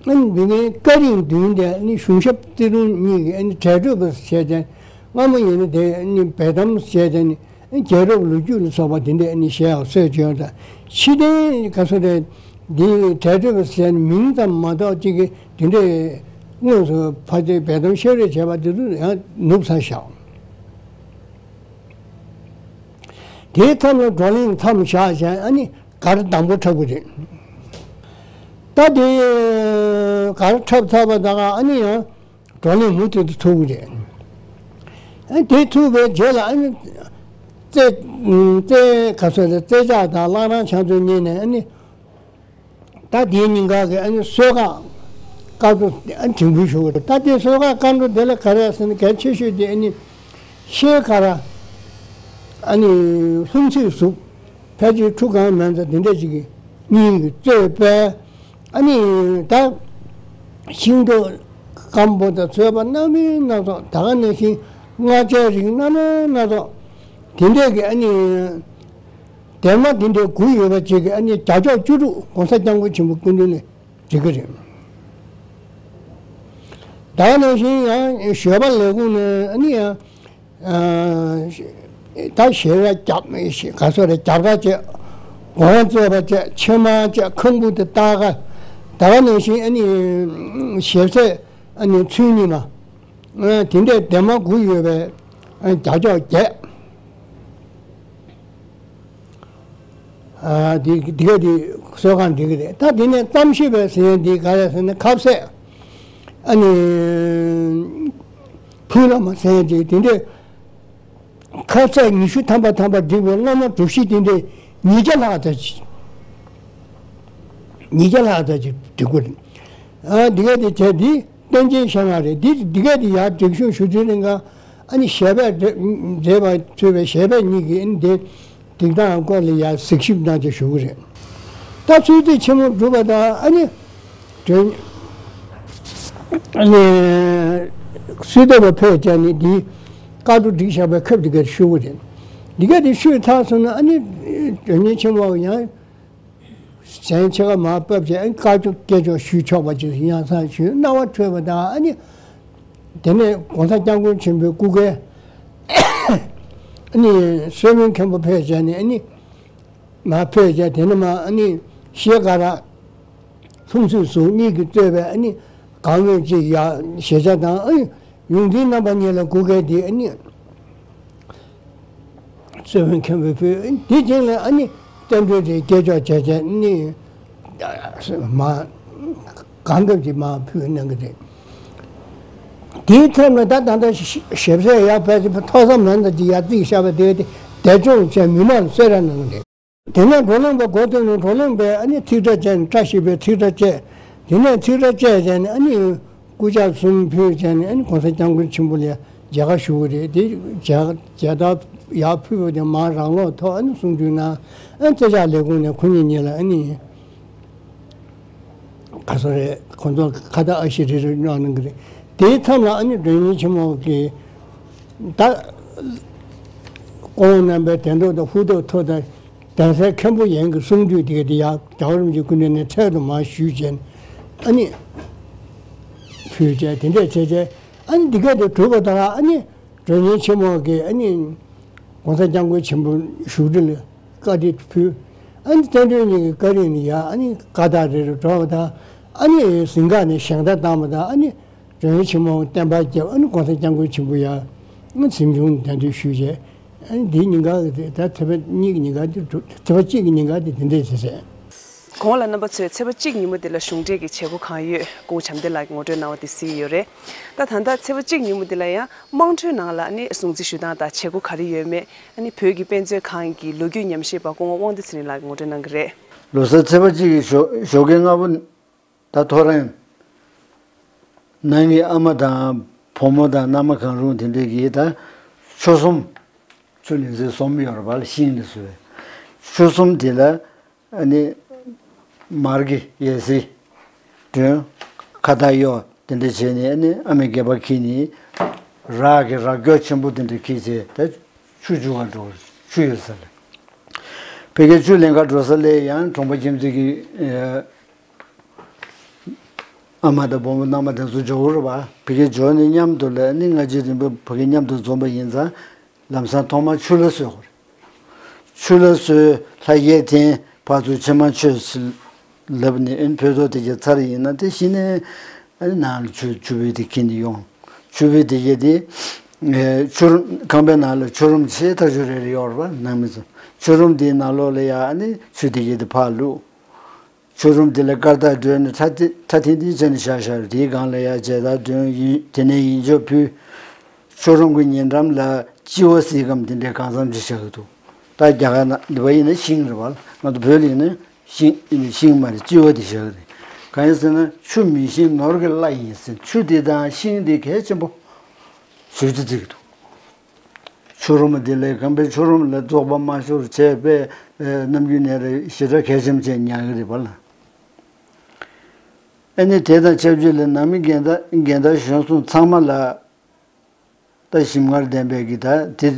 ཨ་ནི་འདི་ནས་བཀའ་རིམ་བདུན་དེ་ཨ་ནི་གཞུང་ཞབས་རྩེ་དྲུང་གཉིས་ཀྱིས་ཨ་ནི་གྲལ་གྲོལ་བ་བྱས་ཏེ། སྔ་མོ་ཡིན་ན་དེ་ཨ་ནི་འབེལ་གཏམ་བྱས་ཏེ། ཨ་ནི་རྒྱལ་རབས་ལོ་རྒྱུས་ལ་སོགས་པ་དེ་འདྲས་ཨ་ནི་བཤད་ཡག་སྲོལ་ཅིག་ཡོད་ད། ཕྱི་དོན་ག་ཚོད་རེད། འདི་གྲལ་གྲོལ་བ་ཟེར་ནས་མིང་ཙམ་མ་གཏོགས་ཅིག་གི་དེ་འདྲས་དངོས་སུ་ཕར་ཚུར་འབེལ་གཏམ་བཤད་རེས་བྱས་པ་དེ་ཚོ་ཡང་ནུབ་ཚར་བཞག་དེའི་མཚམས་ལ་བགྲོ་གླེང་མཚམས་བཞག་བྱས། ཨ་ནི་གར་དང་པོ་འཁྲབ་ཀྱི་རེད། ད་དེ་གར་འཁྲབ་ཚར་བ་ད་ག་ཨ་ནི་ཡང་བགྲོ་གླེང་མུ་མཐུད་དུ་ཚུགས་ཀྱི་རེད། ཨ་དེ་ཚུགས་པའི་རྗེས་ལ་ཨ་ནི་རྩེ་རྩེ་ག་ཚོད་རེད། རྩེ་ལྕགས་དང་བླ་བྲང་ཕྱག་མཛོད་གཉིས་ནས་ཨ་ནི་ད་དེའི་ཉིན་ག་གི་ཨ་ནི་གསོལ་ཁ་བཀའ་འགྲོ་ཨ་ནི་དྲན་སྐུལ་ཞུ་གི་རེད། ད་དེ་གསོལ་ཁ་བཀའ་འགྲོ་དེ་ལ་ག་རེ་ཟེར་ན། གལ་ཆེ་ཤོས་དེ་ཨ་ནི་ཤེལ་དཀར་ཨ་ནི་ལྷུང་བཟེད་གཟུགས། ཕལ་ཆེར་ཁྲུ་གང་མིན་ཙམ་དེ་འདྲ་ཅིག་གི་སྙིང་གི་གཙོས་པའི་ཨ་ནི་ད་ཤིང་ཏོག་སྐམ་པོ་དང་ཚོས་པ་སྣ་མིན་སྣ་ཚོགས། ད་ག་ནང་བཞིན་མངར་ཆའི་རིགས་སྣ་མིན་སྣ་ཚོགས་དེ་འདྲས་ཀྱི་ཨ་ནི་ལྡེབ་མ་དེ་འདྲས་དགུ་ཡོད་པ་ཅིག་གི་ཨ་ནི་བརྒྱ་ཕྱོགས་བཅུ་དྲུག་གོང་ས་སྐྱབས་མགོན་ཆེན་པོའི་སྐུ་མདུན་ནས་སྒྲིག་གི་རེད། ད་ག་ནང་བཞིན་ཡང་ཞོལ་པ་ལས་ཁུངས་ནས་ཨ་ནི་ཡང་ད་ཞལ་བས་རྒྱབ་ག་སོ་རེ་རྒྱབ་ར་བྱས། གོང་བཙོས་པ་བྱས། ཕྱེ་མར་བྱས། ཁང་བུ་དེ་སྟར་ཁ། ད་ག་ནང་བཞིན་ཨ་ནི་ཞལ་ཟས་ཨ་ནི་ཚོན་ཉི་མ་དེ་འདྲའི་ལྡེབ་མ་དགུ་ཡོད་པའི་བརྒྱ་ཕྱོགས་བརྒྱད། ཨ་འདི་འདི་ག་འདི་གསོལ་ཁ་འགྲིག་གི་རེད། ད་འདི་ནས་རྩོམ་ཞིབ་པའི་ཟེར་ཡས་འདི་ག་རེ་ཟེར་ན། ཁ་ཟས་ཨ་ནི་ཕུག་ལ་མ་ཟེར་ཡས་འདི་འདི་འདྲའི་ཁ་ཟས་ཉི་ཤུ་ཐམ་པ་ཐམ་པ་བསྒྲིགས་པའི་སློབ་མ་གྲུ་བཞི་འདི་འདྲའི་ཉིས་བརྒྱ་ལྷག་ཙམ་ཅིག་ཉིས་བརྒྱ་ལྷག་ཙམ་ཅིག་བསྒྲིགས་དགོས་རེད། ཨ་འདི་ག་འདི་བྱས་འདི། བསྟན་ཆེན་ཤ་ལྔ་རེད། འདི་འདི་གས་འདི་ཡར་སྒྲིག་ཞུགས་ཞུ་དུས་རིང་ག་ཨ་ནི་ཞལ་པས་མཛད་པ་ཚུད་པའི་ཞལ་པས་གཉིས་ཀྱིས་ཨ་ནི་འདི་སྒྲིག་སྟངས་སྐོར་ལ་ཡར་གཟིགས་ཞིབ་གནང་བྱས་ཞུ་གི་རེད། ད་ཚུལ་དེ་ཆེན་མོ་སྒྲུབ་པ་དང་། ཨ་ནི་དོན་ ཨ་ནི་སུས་བསྟོད་པ་ཕེབས་བྱས་ནས་འདིའི་བཀའ་བསྡུ་སྒྲིག་བཞག་པའི་ཁབ་འདི་གར་ཞུ་གི་རེད། འདི་ག་དེ་ཞུས་ཚར་སོང་ན་ཨ་ནི་དོན་གཉེར་ཆེན་མོ་ཡང་གཞན་ཕྱེད་ཀ་མར་ཕབ་བྱས་ཨ་ནི་བཀའ་ཆོས་སྐད་ཆོག་ཞུས་ཆོག་པ་ཅིག་ཡང་སང་ཞུས་རྣ་བ་འཕྲོད་པ་དང་ཨ་ནི་དེ་ནས་༸གོང་ས་༸སྐྱབས་མགོན་ཆེན་པོའི་སྐུ་སྒེར་ཨ་ནི་སྲོལ་མོན་མཁན་པོ་ཕེབས་བྱས་ནས་ཨ་ནི། མར་ཕེབས་བྱས་དེ་ནས་མར་ཨ་ནི་ཤེལ་དཀར་ལྷུམས་སུ་ཟུར་གཉིས་ཀྱིས་གཙོས་པའི་ཨ་ནི་གང་མོས་ཀྱི་ཡ་ཞལ་ཆད་དང་ཨ་ནི་ཡོངས་འཛིན་རྣམ་པ་གཉིས་ལ་སྐུ་སྒེར་དེ་ཨ་ནི་སྲོལ་མོན་མཁན་པོས་ཕུལ། དེ་རྗེས་ལ་ཨ་ནི་བསྟན་འགྲོའི་དེ་སྐད་ཆོག་བྱས་བྱས་ཨ་ནི་མར་གང་འདོད་ཀྱིས་མར་ཕུལ་གནང་གི་རེད། དེའི་ཐད་ནས་ད་ད་ལྟ་ཞིབ་གསལ་ཡག་ཕལ་ཆེར་ཐོག་མཚམས་མ་འདི་ཡར་བརྩིགས་བཞག་པ་དེ་དེ་འདས་སྐྱོང་བྱས་མི་མང་གསོལ་རས་གནང་གི་རེད། དེ་ནས་བགྲོ་གླེང་པ་འགོ་བཙུགས་ནས་བགྲོ་གླེང་པས་ཨ་ནི་ཚིག་ཁྲ་བཅད་ནས་བཀྲ་ཤིས་པའི་ཚིག་ཁྲ་བཅད། དེ་ནས་ཚིག་ཁྲ་བཅད་བྱས་ནས་ཨ་ནི་སྐུ་ཕྱག་གསུམ་ཕུལ་བྱས་ནས་ཨ་ནི་༸གོང་ས་༸སྐྱབས་མགོན་ཆེན་པོ་ལ་མཇལ་ཁ་ཞུ་གི་རེད། དེ་མཇལ་མཇལ་དར་ཡར་ཕུལ་བ་དེ་མར་རང་ལོག་ཐོག་ཨ་ནི་གསུང་ཆོས་གནང་། ཨ་ནི་རྩེ་ཕྱག་ལས་ཁུངས་ནས་ཁོ་གཉིས་གཉིས་ལ་ཨ་ནི། ག་ས་རེད། ཁོ་ཚོ་ཁ་བཏགས་ཨ་ཤེ་རེ་རེ་གནང་གནང་གི་རེད། དེའི་མཚམས་ལ་ཨ་ནི་མགྲོན་གཉེར་ཆེན་མོ་གིས་ད་སྐུ་ངོ་རྣམ་པའི་བདེན་སྟོབས་དང་ཧུར་ཐག་ཐུགས་དང་གདན་སའི་མཁན་པོ་ཡན་གྱི་གསུང་བསྡུས་དེ་ག་དེ་ཡང་རྒྱལ་བ་རིན་པོ་ཆེའི་སྐུ་མདུན་ནས་ཚད་དུ་མར་ཞུས་བྱས་ཨ་ནི་ཕུལ་བྱས་དེ་འདྲས་བྱས་བྱས་ཨ་ནི་འདི་ག་དེ་གྲུབ་པ་དང་ཨ་ནི་མགྲོན་གཉེར་ཆེན་མོ་གིས་ཨ་ནི་༸གོང་ས་༸སྐྱབས་མགོན་ཆེན་པོ་བཞུགས་ཁྲི་ལ་བཀའ་དྲིན་ཕུལ། ཨ་ནི་བསྟན་སྒྲོན་གཉིས་ཀྱི་བཀའ་དྲིན་ནི་ཡང་ཨ་ནི་བཀའ་རྟགས་རེ་རེ་སྒྲོག་པ་དང་ཨ་ནི་གཟིམ་ཁང་ནས་བཞེངས་ཐག་བཏང་བ་དང་ཨ་ནི་མགྲོན་གཉེར་ཆེན་མོ་བརྟན་པར་བརྒྱབ། ཨ་ནི་༸གོང་ས་༸སྐྱབས་མགོན་ཆེན་པོ་ཡང་ཨ་ནི་གཟིམ་ཆུང་གདན་འདྲེན་ཞུས་བྱས། ཨ་ནི་འདིའི་ཉིན་ག་གི་ད་ཚེས་པ་གཉིས་ཀྱི་ཉིན་ག་འདི་གྲུབ། ཚེས་པ་གཅིག་གི་ཉིན་ག་འདི་དེ་འདྲས་བྱས་བྱས། གོང་ལ་རྣམ་པ་ཚོས་ཚེས་པ་གཅིག་ཉིན་མོ་འདི་ལ་གཞུང་འབྲེལ་གྱི་བྱེད་སྒོ་གང་ཡོད་སྐུ་ངོ་བྱམས་བརྟན་ལགས་ཀྱིས་ངོ་སྤྲོད་གནང་བ་དེ་གཟིགས་ཡོད་རེད། ད་ད་ལྟ་ཚེས་པ་གཅིག་ཉིན་མོ་འདི་ལ་ཡང་དམངས་ཁྲོད་ནང་ལ་ནི་སྲུང་བརྩི་ཞུ་སྟངས་དང་བྱེད་སྒོ་ག་རེ་ཡོད་མེད་ཨ་ནི་བོད་ཀྱི་དཔེ་མཛོད་ཁང་གི་ལོ་རྒྱུས་ཉམས་ཞིབ་པ་སྐུ་ངོ་དབང་འདུས་ཚེ་རིང་ལགས་ཀྱིས་ངོ་སྤྲོད་གནང་གི་རེད། ལོ་གསར་ཚེས་པ་གཅིག་གི་ཞོགས་ཞོགས་ཀའི་སྔ་པོ། ད་ཐོ་རངས། ནང་གི་ཨ་མ་དང་བུ་མོ་དང་མནའ་མ་གང་རུང་དེ་འདྲས་ཀྱིས་ད་ཆུ་ཟོམ། ཆུ་ལེན་སའི་ཟོམ་ཡོད་རེད་པ་ལ་ཤིང་ནས་བཟོས་པའི། ཆུ་ཟོམ་དེ་ལ་ཨ་ནི་མར་གྱི་ཡས་སིལ་སྒྲོན། ཁ་བཏགས་གཡོག་དེ་འདྲས་བྱས་ནས་ཨ་ནི་ཨ་མའི་སྒལ་པ་འཁྱེར་ནས་རག་གི་རག་སྐྱོ་ཆེན་པོ་དེ་འདྲས་འཁྱེར་བྱས་ད་ཆུ་རྒྱུག་ག་འགྲོ། ཆུ་ཡོད་ས་ལ། ཕ་གིར་ཆུ་ལེན་ག་འགྲོ་ས་ལ་ཡང་གྲོང་པ་ཁྱིམ་མཚེས་ཀྱི་ཨ་མ་དང་བུ་མོ་མནའ་མ་དེ་ཚོ་འབྱོར་བ་རེད་པ། ཕ་གིར་འབྱོར་ནས་མཉམ་དུ་ལ་ནི་སྔ་ཕྱི་རིམ་པ་ཕ་གིར་མཉམ་དུ་འཛོམས་པ་ཡིན་ཙང་ལམ་སང་ཐོག་མར་ཆུ་ལ་གསོལ་དགོས་རེད། ཆུ་ལ་གསོལ། ལྷ་བརྒྱད་འཐེན། ཕར་ཚུར་ཕྱེ་མར་མཆོད་ཟེར་ལབ་ནས་ཨ་ནི་ཕོ་ཐོག་དེ་གྱ་ཚར་ཡིན་ན་དེ་གཞི་ནས་ཨ་ནི་ནང་ལ་ཆུ་ཆུ་བུད་དེ་འཁྱེར་ནས་ཡོང་། ཆུ་བུད་དེ་གྱ་དེ་ཆུ་རུམ་ཁང་པའི་ནང་ལ་ཆུ་རུམ་ཆེ་ཐག་ཆོད་རེ་རེ་ཡོད་རེད་པ། ནང་མི་ཚོ་ཆུ་རུམ་དེའི་ནང་ལོགས་ལ་ཡ་ཨ་ནི་ཆུ་དེ་གྱ་དེ་ཕར་བླུགས། ཆུ་རུམ་དེ་ལ་སྐར་རྟགས་སྒྲོན་ནས་ཁྲ་ཐིང་ཁྲ་ཐིང་ཐིང་བྱས་ནས་བཞག་བཞག་རེད། དེའི་སྒང་ལ་ཡ་མཇལ་དར་སྒྲོན། ཡིན་དེ་ནས་ཡིན་ཆོག་ཕུལ། ཆུ་རུམ་གྱི་ཉེ་འགྲམ་ལ་ལྕི་བ་ཟེར་གམ་དེ་འདྲའི་གང་འཚམ་ཅིག་བཞག་གི་འདུག་ད་རྒྱ་གར་ནང་འདི་པ་ཡིན་ན་ཤིང་རེད་པ། ང་ཚོ་བོད་ལ་ཡིན་ན་ཤིང་ཤིང་མ་རེད། ལྕི་བ་དེ་བཞག་གི་རེད། གང་ཡིན་ཟེར་ན་ཆུ་མི་ཤིང་ནོར་གྱི་བླ་ཡིན་ཟེར། ཆུ་དེ་དང་ཤིང་དེ་གལ་ཆེན་པོ་ཞེ་པོ་ཅིག་བརྩི་གི་འདུག་ཆུ་རུམ་དེ་ལས་ཁང་པའི་ཆུ་རུམ་ལ་བཙོག་པ་མ་ཤོར་བྱས་པས་ནམ་རྒྱུན་ནས་རེ་ཞེ་དྲག་གལ་ཆེན་པོ་བྱས་ཉར་གི་རེད་པ་ལ། ཨ་ནི་དེ་དང་ཆབས་ཅིག་ལ་ནང་མི་རྒན་དར་རྒན་དར་གཞོན་གསུམ་ཚང་མ་ལ་ད་ཞིམ་མངར་ལྡན་པའི་གི་ད་དེ་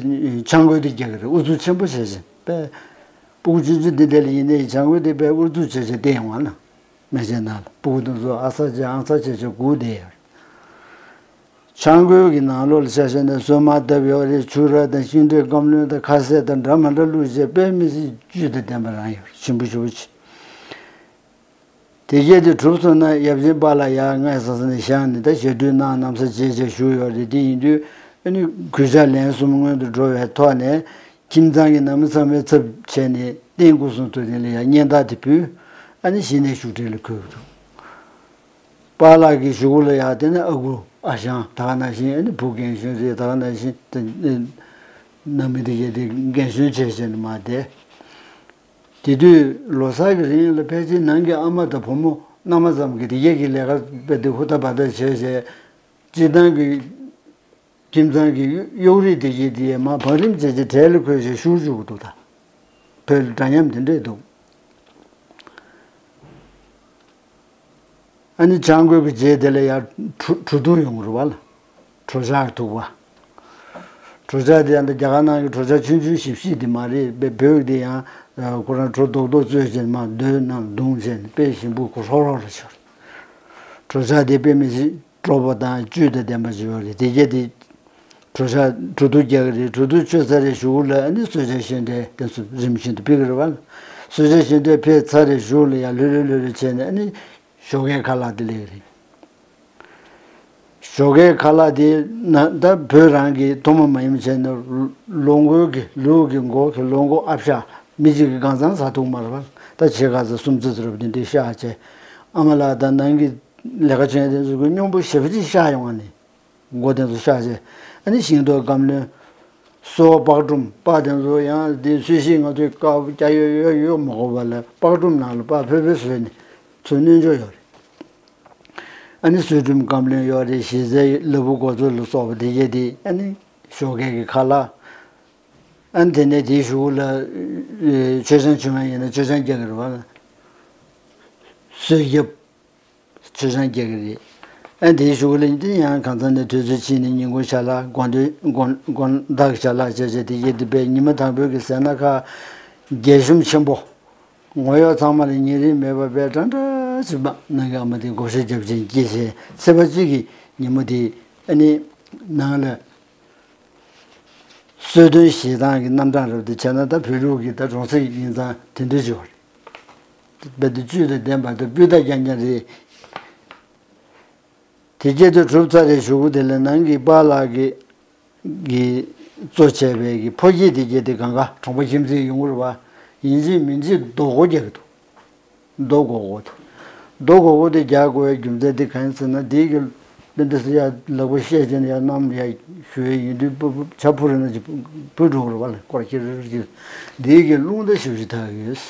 ཆང་བསྐོལ་དེ་རྒྱག་གི་རེད། ཨུ་ཚུགས་ཆེན་པོ་བྱས་བྱས་པས་སྤུ་གུ་ཆུང་ཆུང་འདི་འདྲ་ལ་ཡིན་ནའི་ཆང་བསྐོལ་དེ་པས་ཨུ་ཚུགས་བྱས་བྱས་བསྟན་ཡོང་བ་ལ། མེ་ལྕེ་ནང་ལ་སྤུ་གུ་དེ་ཚོ་ཨ་ཚ་བྱས་ཨང་ཚ་བྱས་བྱས་སྒུག་བསྡད་ཡོད་རེད། ཆང་བསྐོལ་གྱི་ནང་ལོགས་ལ་ཆ་བཞག་ན་སོན་མ་བཏབ་ཡོད་རེད། ཆུ་ར་དང་ཤིང་འབྲས་སྐམ་རློན་དང་ཁ་ཟས་དང་འདྲ་མི་འདྲ་བླུགས་བྱས་དཔེ་མི་སྲིད་བཅུད་དང་ལྡན་པ་རང་ཡོད་རེད། ཞིམ་པོ་ཞེ་པོ་ཅིག་དེ་གས་དེ་གྲུབ་སོང་ན་ཡབ་ཆེན་པཱ་ལགས་ཡར་སྔ་ས་ས་ནས་བཞེངས་ནས་ད་ཞལ་འདྲུད་གནང་གནང་ས་བྱས་བྱས་བཞུགས་ཡོད་རེད། དེ་ཡིན་དུས་ཨ་ནི་གུས་ཕྱག་ལན་གསུམ་སྔོན་དུ་འགྲོ་བའི་ཐོག་ནས་ཁྱིམ་ཚང་གི་ནང་མི་ཚང་མའི་ཚབ་བྱས་ནས་རྟེན་སྐུ་གསུང་ཐུགས་རྟེན་ལ་ཡར་སྙན་དར་དེ་ཕུལ། ཨ་ནི་གཞི་ནས་བཞུགས་གྲལ་ལ་འཁོད་འདུག་པཱ་ལགས་ཀྱི་གཞུག་གུ་ལ་ཡང་དེ་ནས་ཨ་ཁུ་ཨ་ཞང་ད་ག་ནང་བཞིན་ཨ་ནི་བུ་རྒན་གཞོན་རེད། ད་ག་ནང་བཞིན་དེ་ནང་མི་དེ་གས་དེ་རྒན་གཞོན་བྱས་བྱས་ནས་མར་བསྡད། དེ་དུས་ལོ་གསར་གྱི་རིང་ལ་ཕལ་ཆེར་ནང་གི་ཨ་མ་དང་བུ་མོ་མནའ་མ་ཙམ་གྱིས་དེ་གས་ཀྱི་ལས་ཀ་དཔེ་དེ་ཧུར་ཐག་འབད་ཐག་བྱས་བྱས་སྤྱིར་བཏང་གི་ཁྱིམ་ཚང་གི་གཡོག་རིགས་དེ་གས་དེ་མར་བང་རིམ་བྱས་བྱས་གྲལ་ལ་འཁོད་བྱས་བཞུགས་བཅུག་གི་འདུག་ད་བོད་ལ་འདྲ་མཉམ་དེ་འདྲས་འདུག་ཨ་ནི་བྱང་རྒོད་ཀྱི་རྗེས་དེ་ལ་ཡང་གྲུ་གྲུ་གདུགས་ཡོང་གི་རེད་བ་ལ། གྲུ་ཆག་གི་ཐུག་པ། གྲུ་ཆག་དེ་ཡང་ད་རྒྱ་གར་ནང་གི་གྲུ་ཆག་ཆུང་ཆུང་ཞིབ་ཞིབ་དེ་མ་རེད་པས། བོད་ཀྱི་དེ་ཡང་ཁོ་རང་གྲུ་རྡོག་རྡོག་བཙོས་བྱས་མར་རྡོའི་ནང་བརྡུངས་བྱས་ནས་དཔེ་ཞིམ་པོ་ཁོ་ཧྲོག་ཧྲོག་རེ་ཤོར། གྲུ་ཆག་དེ་དཔེ་མི་སྲིད་སྤྲོ་པོ་དང་བཅུད་དང་ལྡན་པ་ཞིག་ཡོད་རེད། དེ་རྗེས་དེ་གྲུ་ཆག་གྲུ་གདུགས་རྒྱག་གི་རེད། གྲུ་གདུགས་བཅོས་ཚར་རེ་གཞུག་ལ་ཨ་ནི་གསོལ་ཇ་བཞེས་འདྲ་དེ་ཚོ་རིམ་བཞིན་དུ་ཕེབས་ཀྱི་རེད་བ། གསོལ་ཇ་བཞེས་འདྲ་ཕེབས་ཚར་རེ་གཞུག་ལ་ཡང་ལྷོད་ལྷོད་ལྷོད་ལྷོད་བྱས་ནས་ཨ་ནི་ཞོགས་ཀའི་ཁ་ལག་དེ་སླེབས་ཀྱི་རེད། ཞོགས་ཀའི་ཁ་ལག་དེ་ན་ད་བོད་རང་གི་ཐུན་མོང་མ་ཡིན་པ་བྱས་ནས་ལོ་འཁོར་གྱི་ལུག་གི་མགོ་གི་ལོ་མགོ་ཨ་ཕྱག་མི་གཅིག་གིས་གང་ཚང་ཟ་ཐུབ་མ་རེད་བ། ད་ཕྱེད་ཀ་ཙམ་སུམ་ཅུ་ཙམ་རེ་བ་དེ་འདྲས་བཤགས་བྱས། ཨ་མ་ལགས་དང་ནང་གི་ལས་ཀ་བྱེད་མཁན་དེ་ཚོ་གིས་སྙོམས་པོ་ཞེ་པོ་ཅིག་བཤགས་ཡོང་བ་ནི། མགོ་དེ་ཚོ་བཤགས་བྱས། ཨ་ནི་ཤིང་ཏོག་སྐམ་རློན། གསོལ་བ་སྤགས་ཀྲུམ། སྤགས་དེ་ཚོ་ཡང་དེ་ཚོས་ཤིག་ང་ཚོས་དཀར་པོ་སྐྱ་ཡོ་ཡོ་ཡོ་མ་དགོས་པ་ལ་སྤགས་ཀྲུམ་ནང་ལ་སྤགས་ཕོད་ཕོད་བཟོས་ནས་ཚོས་སྣོན་ཆོག་ཡོད་རེད། ཨ་ནི་གསོལ་ཀྲུམ་སྐམ་རློན་ཡོད་རེད། ཞལ་ཟས་ལ་ཕུག་གོ་ཚོད་ལ་སོགས་པ་དེ་གས་དེ་ཨ་ནི་ཞོགས་ཀས་ཀྱི་ཁ་ལག་ཨ་ནི་དེ་ནས་དེའི་གཞུག་ལ་མཆོད་ཆང་བྱུང་བ་ཡིན་ན་མཆོད་ཆང་རྒྱག་གི་རེད་བ། གསོལ་རྒྱབ། མཆོད་ཆང་རྒྱག་གི་རེད། ཨ་དེའི་གཞུག་ལ་འདི་ཡང་གང་ཚང་ནས་དུས་ཚོད་ཕྱིན་ནས་ཉིན་གུང་ཕྱག་ལག་དགོང་དྲོ་དགོང་དགོང་དག་གི་ཕྱག་ལག་བྱས་བྱས་དེ་རྗེས་དེ་པས་ཉི་མ་དང་པོའི་གི་ཟས་སྣ་ཁ་རྒྱས་ཤོམ་ཆེན་པོ། ངོ་གཡོག་ཚང་མ་ལ་ཉེ་རིང་མེད་པར་པས་འདྲ་འདྲ་བྱེད་པ་ནང་གི་ཨ་མ་དེ་བགོ་བཤའ་རྒྱབ་ཅིང་སྐྱེས་བྱས་ཚེས་པ་གཅིག་གི་ཉིན་མོ་དེ་ཨ་ནི་ནང་ལ། གསོལ་སྟོན་བཞེས་སྟངས་ཀྱི་རྣམ་གྲངས་རབ་ཏུ་བྱས་ན་ད་བོད་ལུགས་ཀྱི་ད་གྲོང་གསེབ་ཡིན་ཙང་དེ་འདྲ་ཞིག་རེད། རྦད་དེ་བཅུད་དང་ལྡན་པ་དང་སྤུས་དག་རྐྱང་རྐྱང་རེད། དེ་སྐད་དུ་གྲུབ་ཚར་རེ་གཞུག་གུ་དེ་ལ་ནང་གི་པཱ་ལགས་ཀྱི་གི་གཙོ་བྱས་པའི་གི་ཕོ་སྐྱེས་དེ་སྐད་དེ་གང་ག་གྲོང་པ་ཁྱིམ་མཚེས་ཡོང་གི་རེད་བ། ཡིན་གཅིག་མིན་གཅིག་རྡོ་སྒོ་རྒྱག་གི་འདུག་རྡོ་སྒོར་སྒོར་དུ། རྡོ་སྒོར་སྒོར་དེ་རྒྱག་དགོས་པའི་རྒྱུ་མཚན་དེ་གང་ཡིན་ཟེར་ན་དེའི་གི་དཔེ་འདི་སི་ཡ་ལག་པ་བཤད་ཀྱིན་ཡ་གནམ་ཡ་ཞུ་ཡ་ཡིན་དུས་སྤུ་སྤུ་ཇ་ཕུ་རེ་ན་ཅིག་སྤུ་འགྲོ་གི་རེད་བ་ལ་སྐོར་ཁྱེར་རེ་རེ་ཅིག་དེའི་གི་རླུང་རྟ་ཞིབ་ཞིབ་ཐག་ཡོད།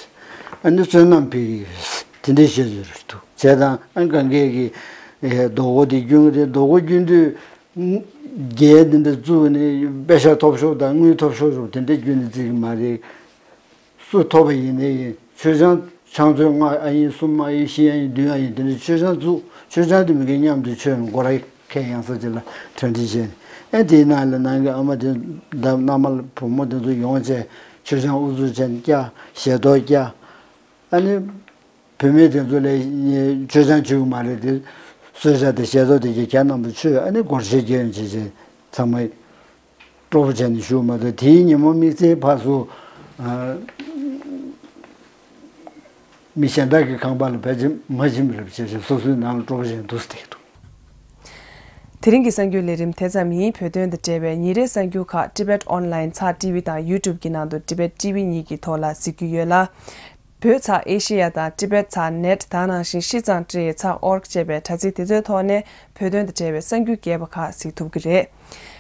ཨ་ནི་བསོད་ནམས་འཕེལ་གི་ཡོད། དེ་འདྲའི་བཤད་ཚུལ་རེད་འདུག་བྱས་ཙང་ཨ་གང་གས་གི་རྡོ་སྒོར་དེ་རྒྱུན་གི་རེད། རྡོ་སྒོར་རྒྱུན་དུས་རྒྱལ་འདི་འདྲ་བཙུགས་ནས་པེ་ཤ་ཐོབ་ཤོག་དང་དངུལ་ཐོབ་ཤོག་རུ་དེ་འདྲ་རྒྱུན་ནས་བརྩི་གི་མ་རེད། སུ་ཐོབ་པ་ཡིན་ནའི་ཡིན། མཆོད་ཆང་ཆང་ཚོད་ལྔ་ཨ་ཡིན་གསུམ་ཨ་ཡིན་བཞི་ཨ་ཡིན་བདུན་ཨ་ཡིན་དེ་འདྲ་མཆོད་ཆང་བཙུགས། མཆོད་ཆང་དེ་མི་འགའ་མཉམ་དུ་མཆོད་ནས་སྒོ་ར་ཁའི་ཡང་ས་ཅིག་ལ་གྲ་སྒྲིག་བྱས་ནས་ཨ་དེའི་ནང་ལ་ནང་གི་ཨ་མ་དེ་དང་མནའ་མ་བུ་མོ་དེ་ཚོ་ཡོང་བྱས་མཆོད་ཆང་ཨུ་ཚུགས་བྱས་ནས་བཀྱག་ཞལ་ཏོག་བཀྱག་ཨ་ནི་བུད་མེད་དེ་ཚོ་ལ་མཆོད་ཆང་མཆོད་གི་མ་རེད་དེ་གསོལ་ཇ་དེ་ཞལ་ཏོག་དེ་གྱད་ཁྱེད་རྣམ་པ་མཆོད་ཨ་ནི་སྒོར་གཞས་རྒྱག་ཡོང་བྱས་བྱས་ཚང་མ། སྤྲོ་པོ་བྱས་ནས་བཞུགས་མ་གཏོགས་དེའི་ཉིན་མོ་དམིགས་བསལ་ཕར་ཚུར་མི་གཞན་དག་གི་ཁང་པ་ལ་ཕལ་ཆེར་མ་ཕྱིན་པ་རེད་བྱས་བྱས་སོ་སོའི་ནང་ལ་སྤྲོ་པོ་བྱས་ནས་འདུག་སེ་བསྡད་ཀྱི་འདུག་དེ་རིང་གི་གསར་འགྱུར་ལས་རིམ་དེ་ཙམ་ཡིན། བོད་དོན་དང་འབྲེལ་བའི་ཉིན་རེའི་གསར་འགྱུར་ཁག་Tibet Online ཚགས་ཊི་ཝི་དང་YouTube གི་ནང་དུ་Tibet T V གཉིས་ཀྱི་ཐོག་ལ་གཟིགས་རྒྱུ་ཡོད་ལ། བོད་ཚགས་ཨེ་ཤེ་ཡ་དང་Tibet ཚགས་net དེ་ནང་བཞིན་ཤིས་ཙང་ཀྲི་ཡེ་ཚགས་org ཅེས་པའི་དྲ་ཚིགས་དེ་ཚོའི་ཐོག་ནས་བོད་དོན་དང་འབྲེལ་བའི་གསར་འགྱུར་རྒྱས་པ་ཁག་གཟིགས་ཐུབ་ཀྱི་རེད།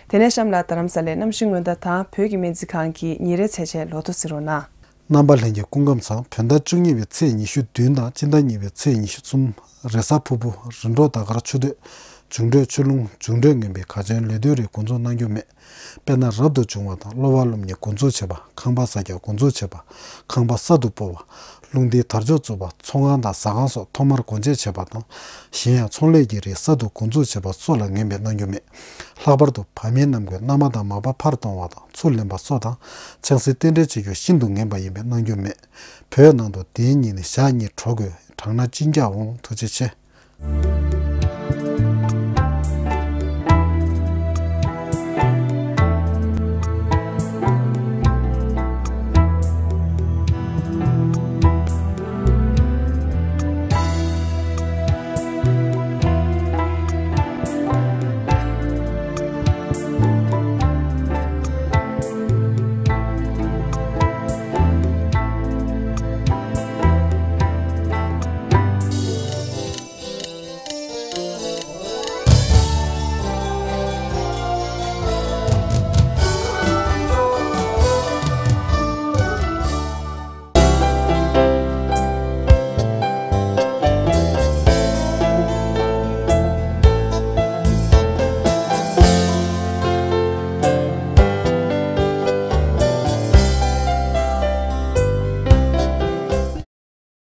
དེ་ནས་གཤམ་ལ་རྡ་རམ་ས་ལའི་གནམ་གཤིས་སྔོན་བརྡ་དང་བོད་ཀྱི་སྨན་རྩིས་ཁང་གི་ཉིན་རེའི་ཚེས་ཆའི་ལོ་ཐོ་གཟིགས་རོགས་གནང་། རྣམ་པ་ལྷན་རྒྱས་སྐུ་ཁམས་བཟང་། བོད་ཟླ་བཅུ་གཉིས་པའི་ཚེས་ཉི་ཤུ་བདུན་དང་སྤྱི་ཟླ་གཉིས་པའི་ཚེས་ཉི་ཤུ་གསུམ། རེས་གཟའ་ཕུར་བུ། རིམ་གྲོ་ཟླ་སྐར་ཆུ་སྟོད། འབྱུང་འཕྲོད་ཆུ་རླུང་། འབྱུང་འཕྲོད་ངན་པའི་ག་ཆེན་ལོ་དུས་རེ་འགོ་འཛུགས་གནང་རྒྱུ་མེད། དཔེར་ན་རབ་ཏུ་བྱུང་བ་དང་གློ་བ་ཀླུ་གཉན་འགོ་འཛུགས་བྱེད་པ། ཁང་པ་ས་སྐྱ་འགོ་འཛུགས་བྱེད་པ། ཁང་པ་གསར་དུ་སྤོ་བ། རླུང་རྟའི་དར་ལྕོག་བཙུགས་པ། ཚོང་ཁང་དང་ཟ་ཁང་སོགས་ཐོག་མར་སྒོ་འབྱེད་བྱེད་པ་དང་། གཞན་ཡང་ཚོང་ལས་ཀྱི་རིགས་གསར་དུ་འགོ་འཛུགས་བྱེད་པ་སོགས་ལ་ངན་པའི་གནང་རྒྱུ་མེད། ལྷག་པར་དུ་བ་མིན་ནམ་མཁའི་མནའ་མ་དང་མ་པ་ཕར་གཏོང་བ་དང་ཚུར་ལེན་པ་སོགས་དང་། ཆང་སྲིད་རྟེན་འབྲེལ་བྱེད་རྒྱུ་ཤིན་ཏུ་ངན་པ་ཡིན་པའི་གནང་རྒྱུ་མེད། བོད་ནང་དུ་དེའི་ཉིན་ནས་ཞག་གཉིས་གྲོལ་དགོས། དྲག་ན་གཅིན་སྐྱག་འོང་། ཐུགས་རྗེ་ཆེ།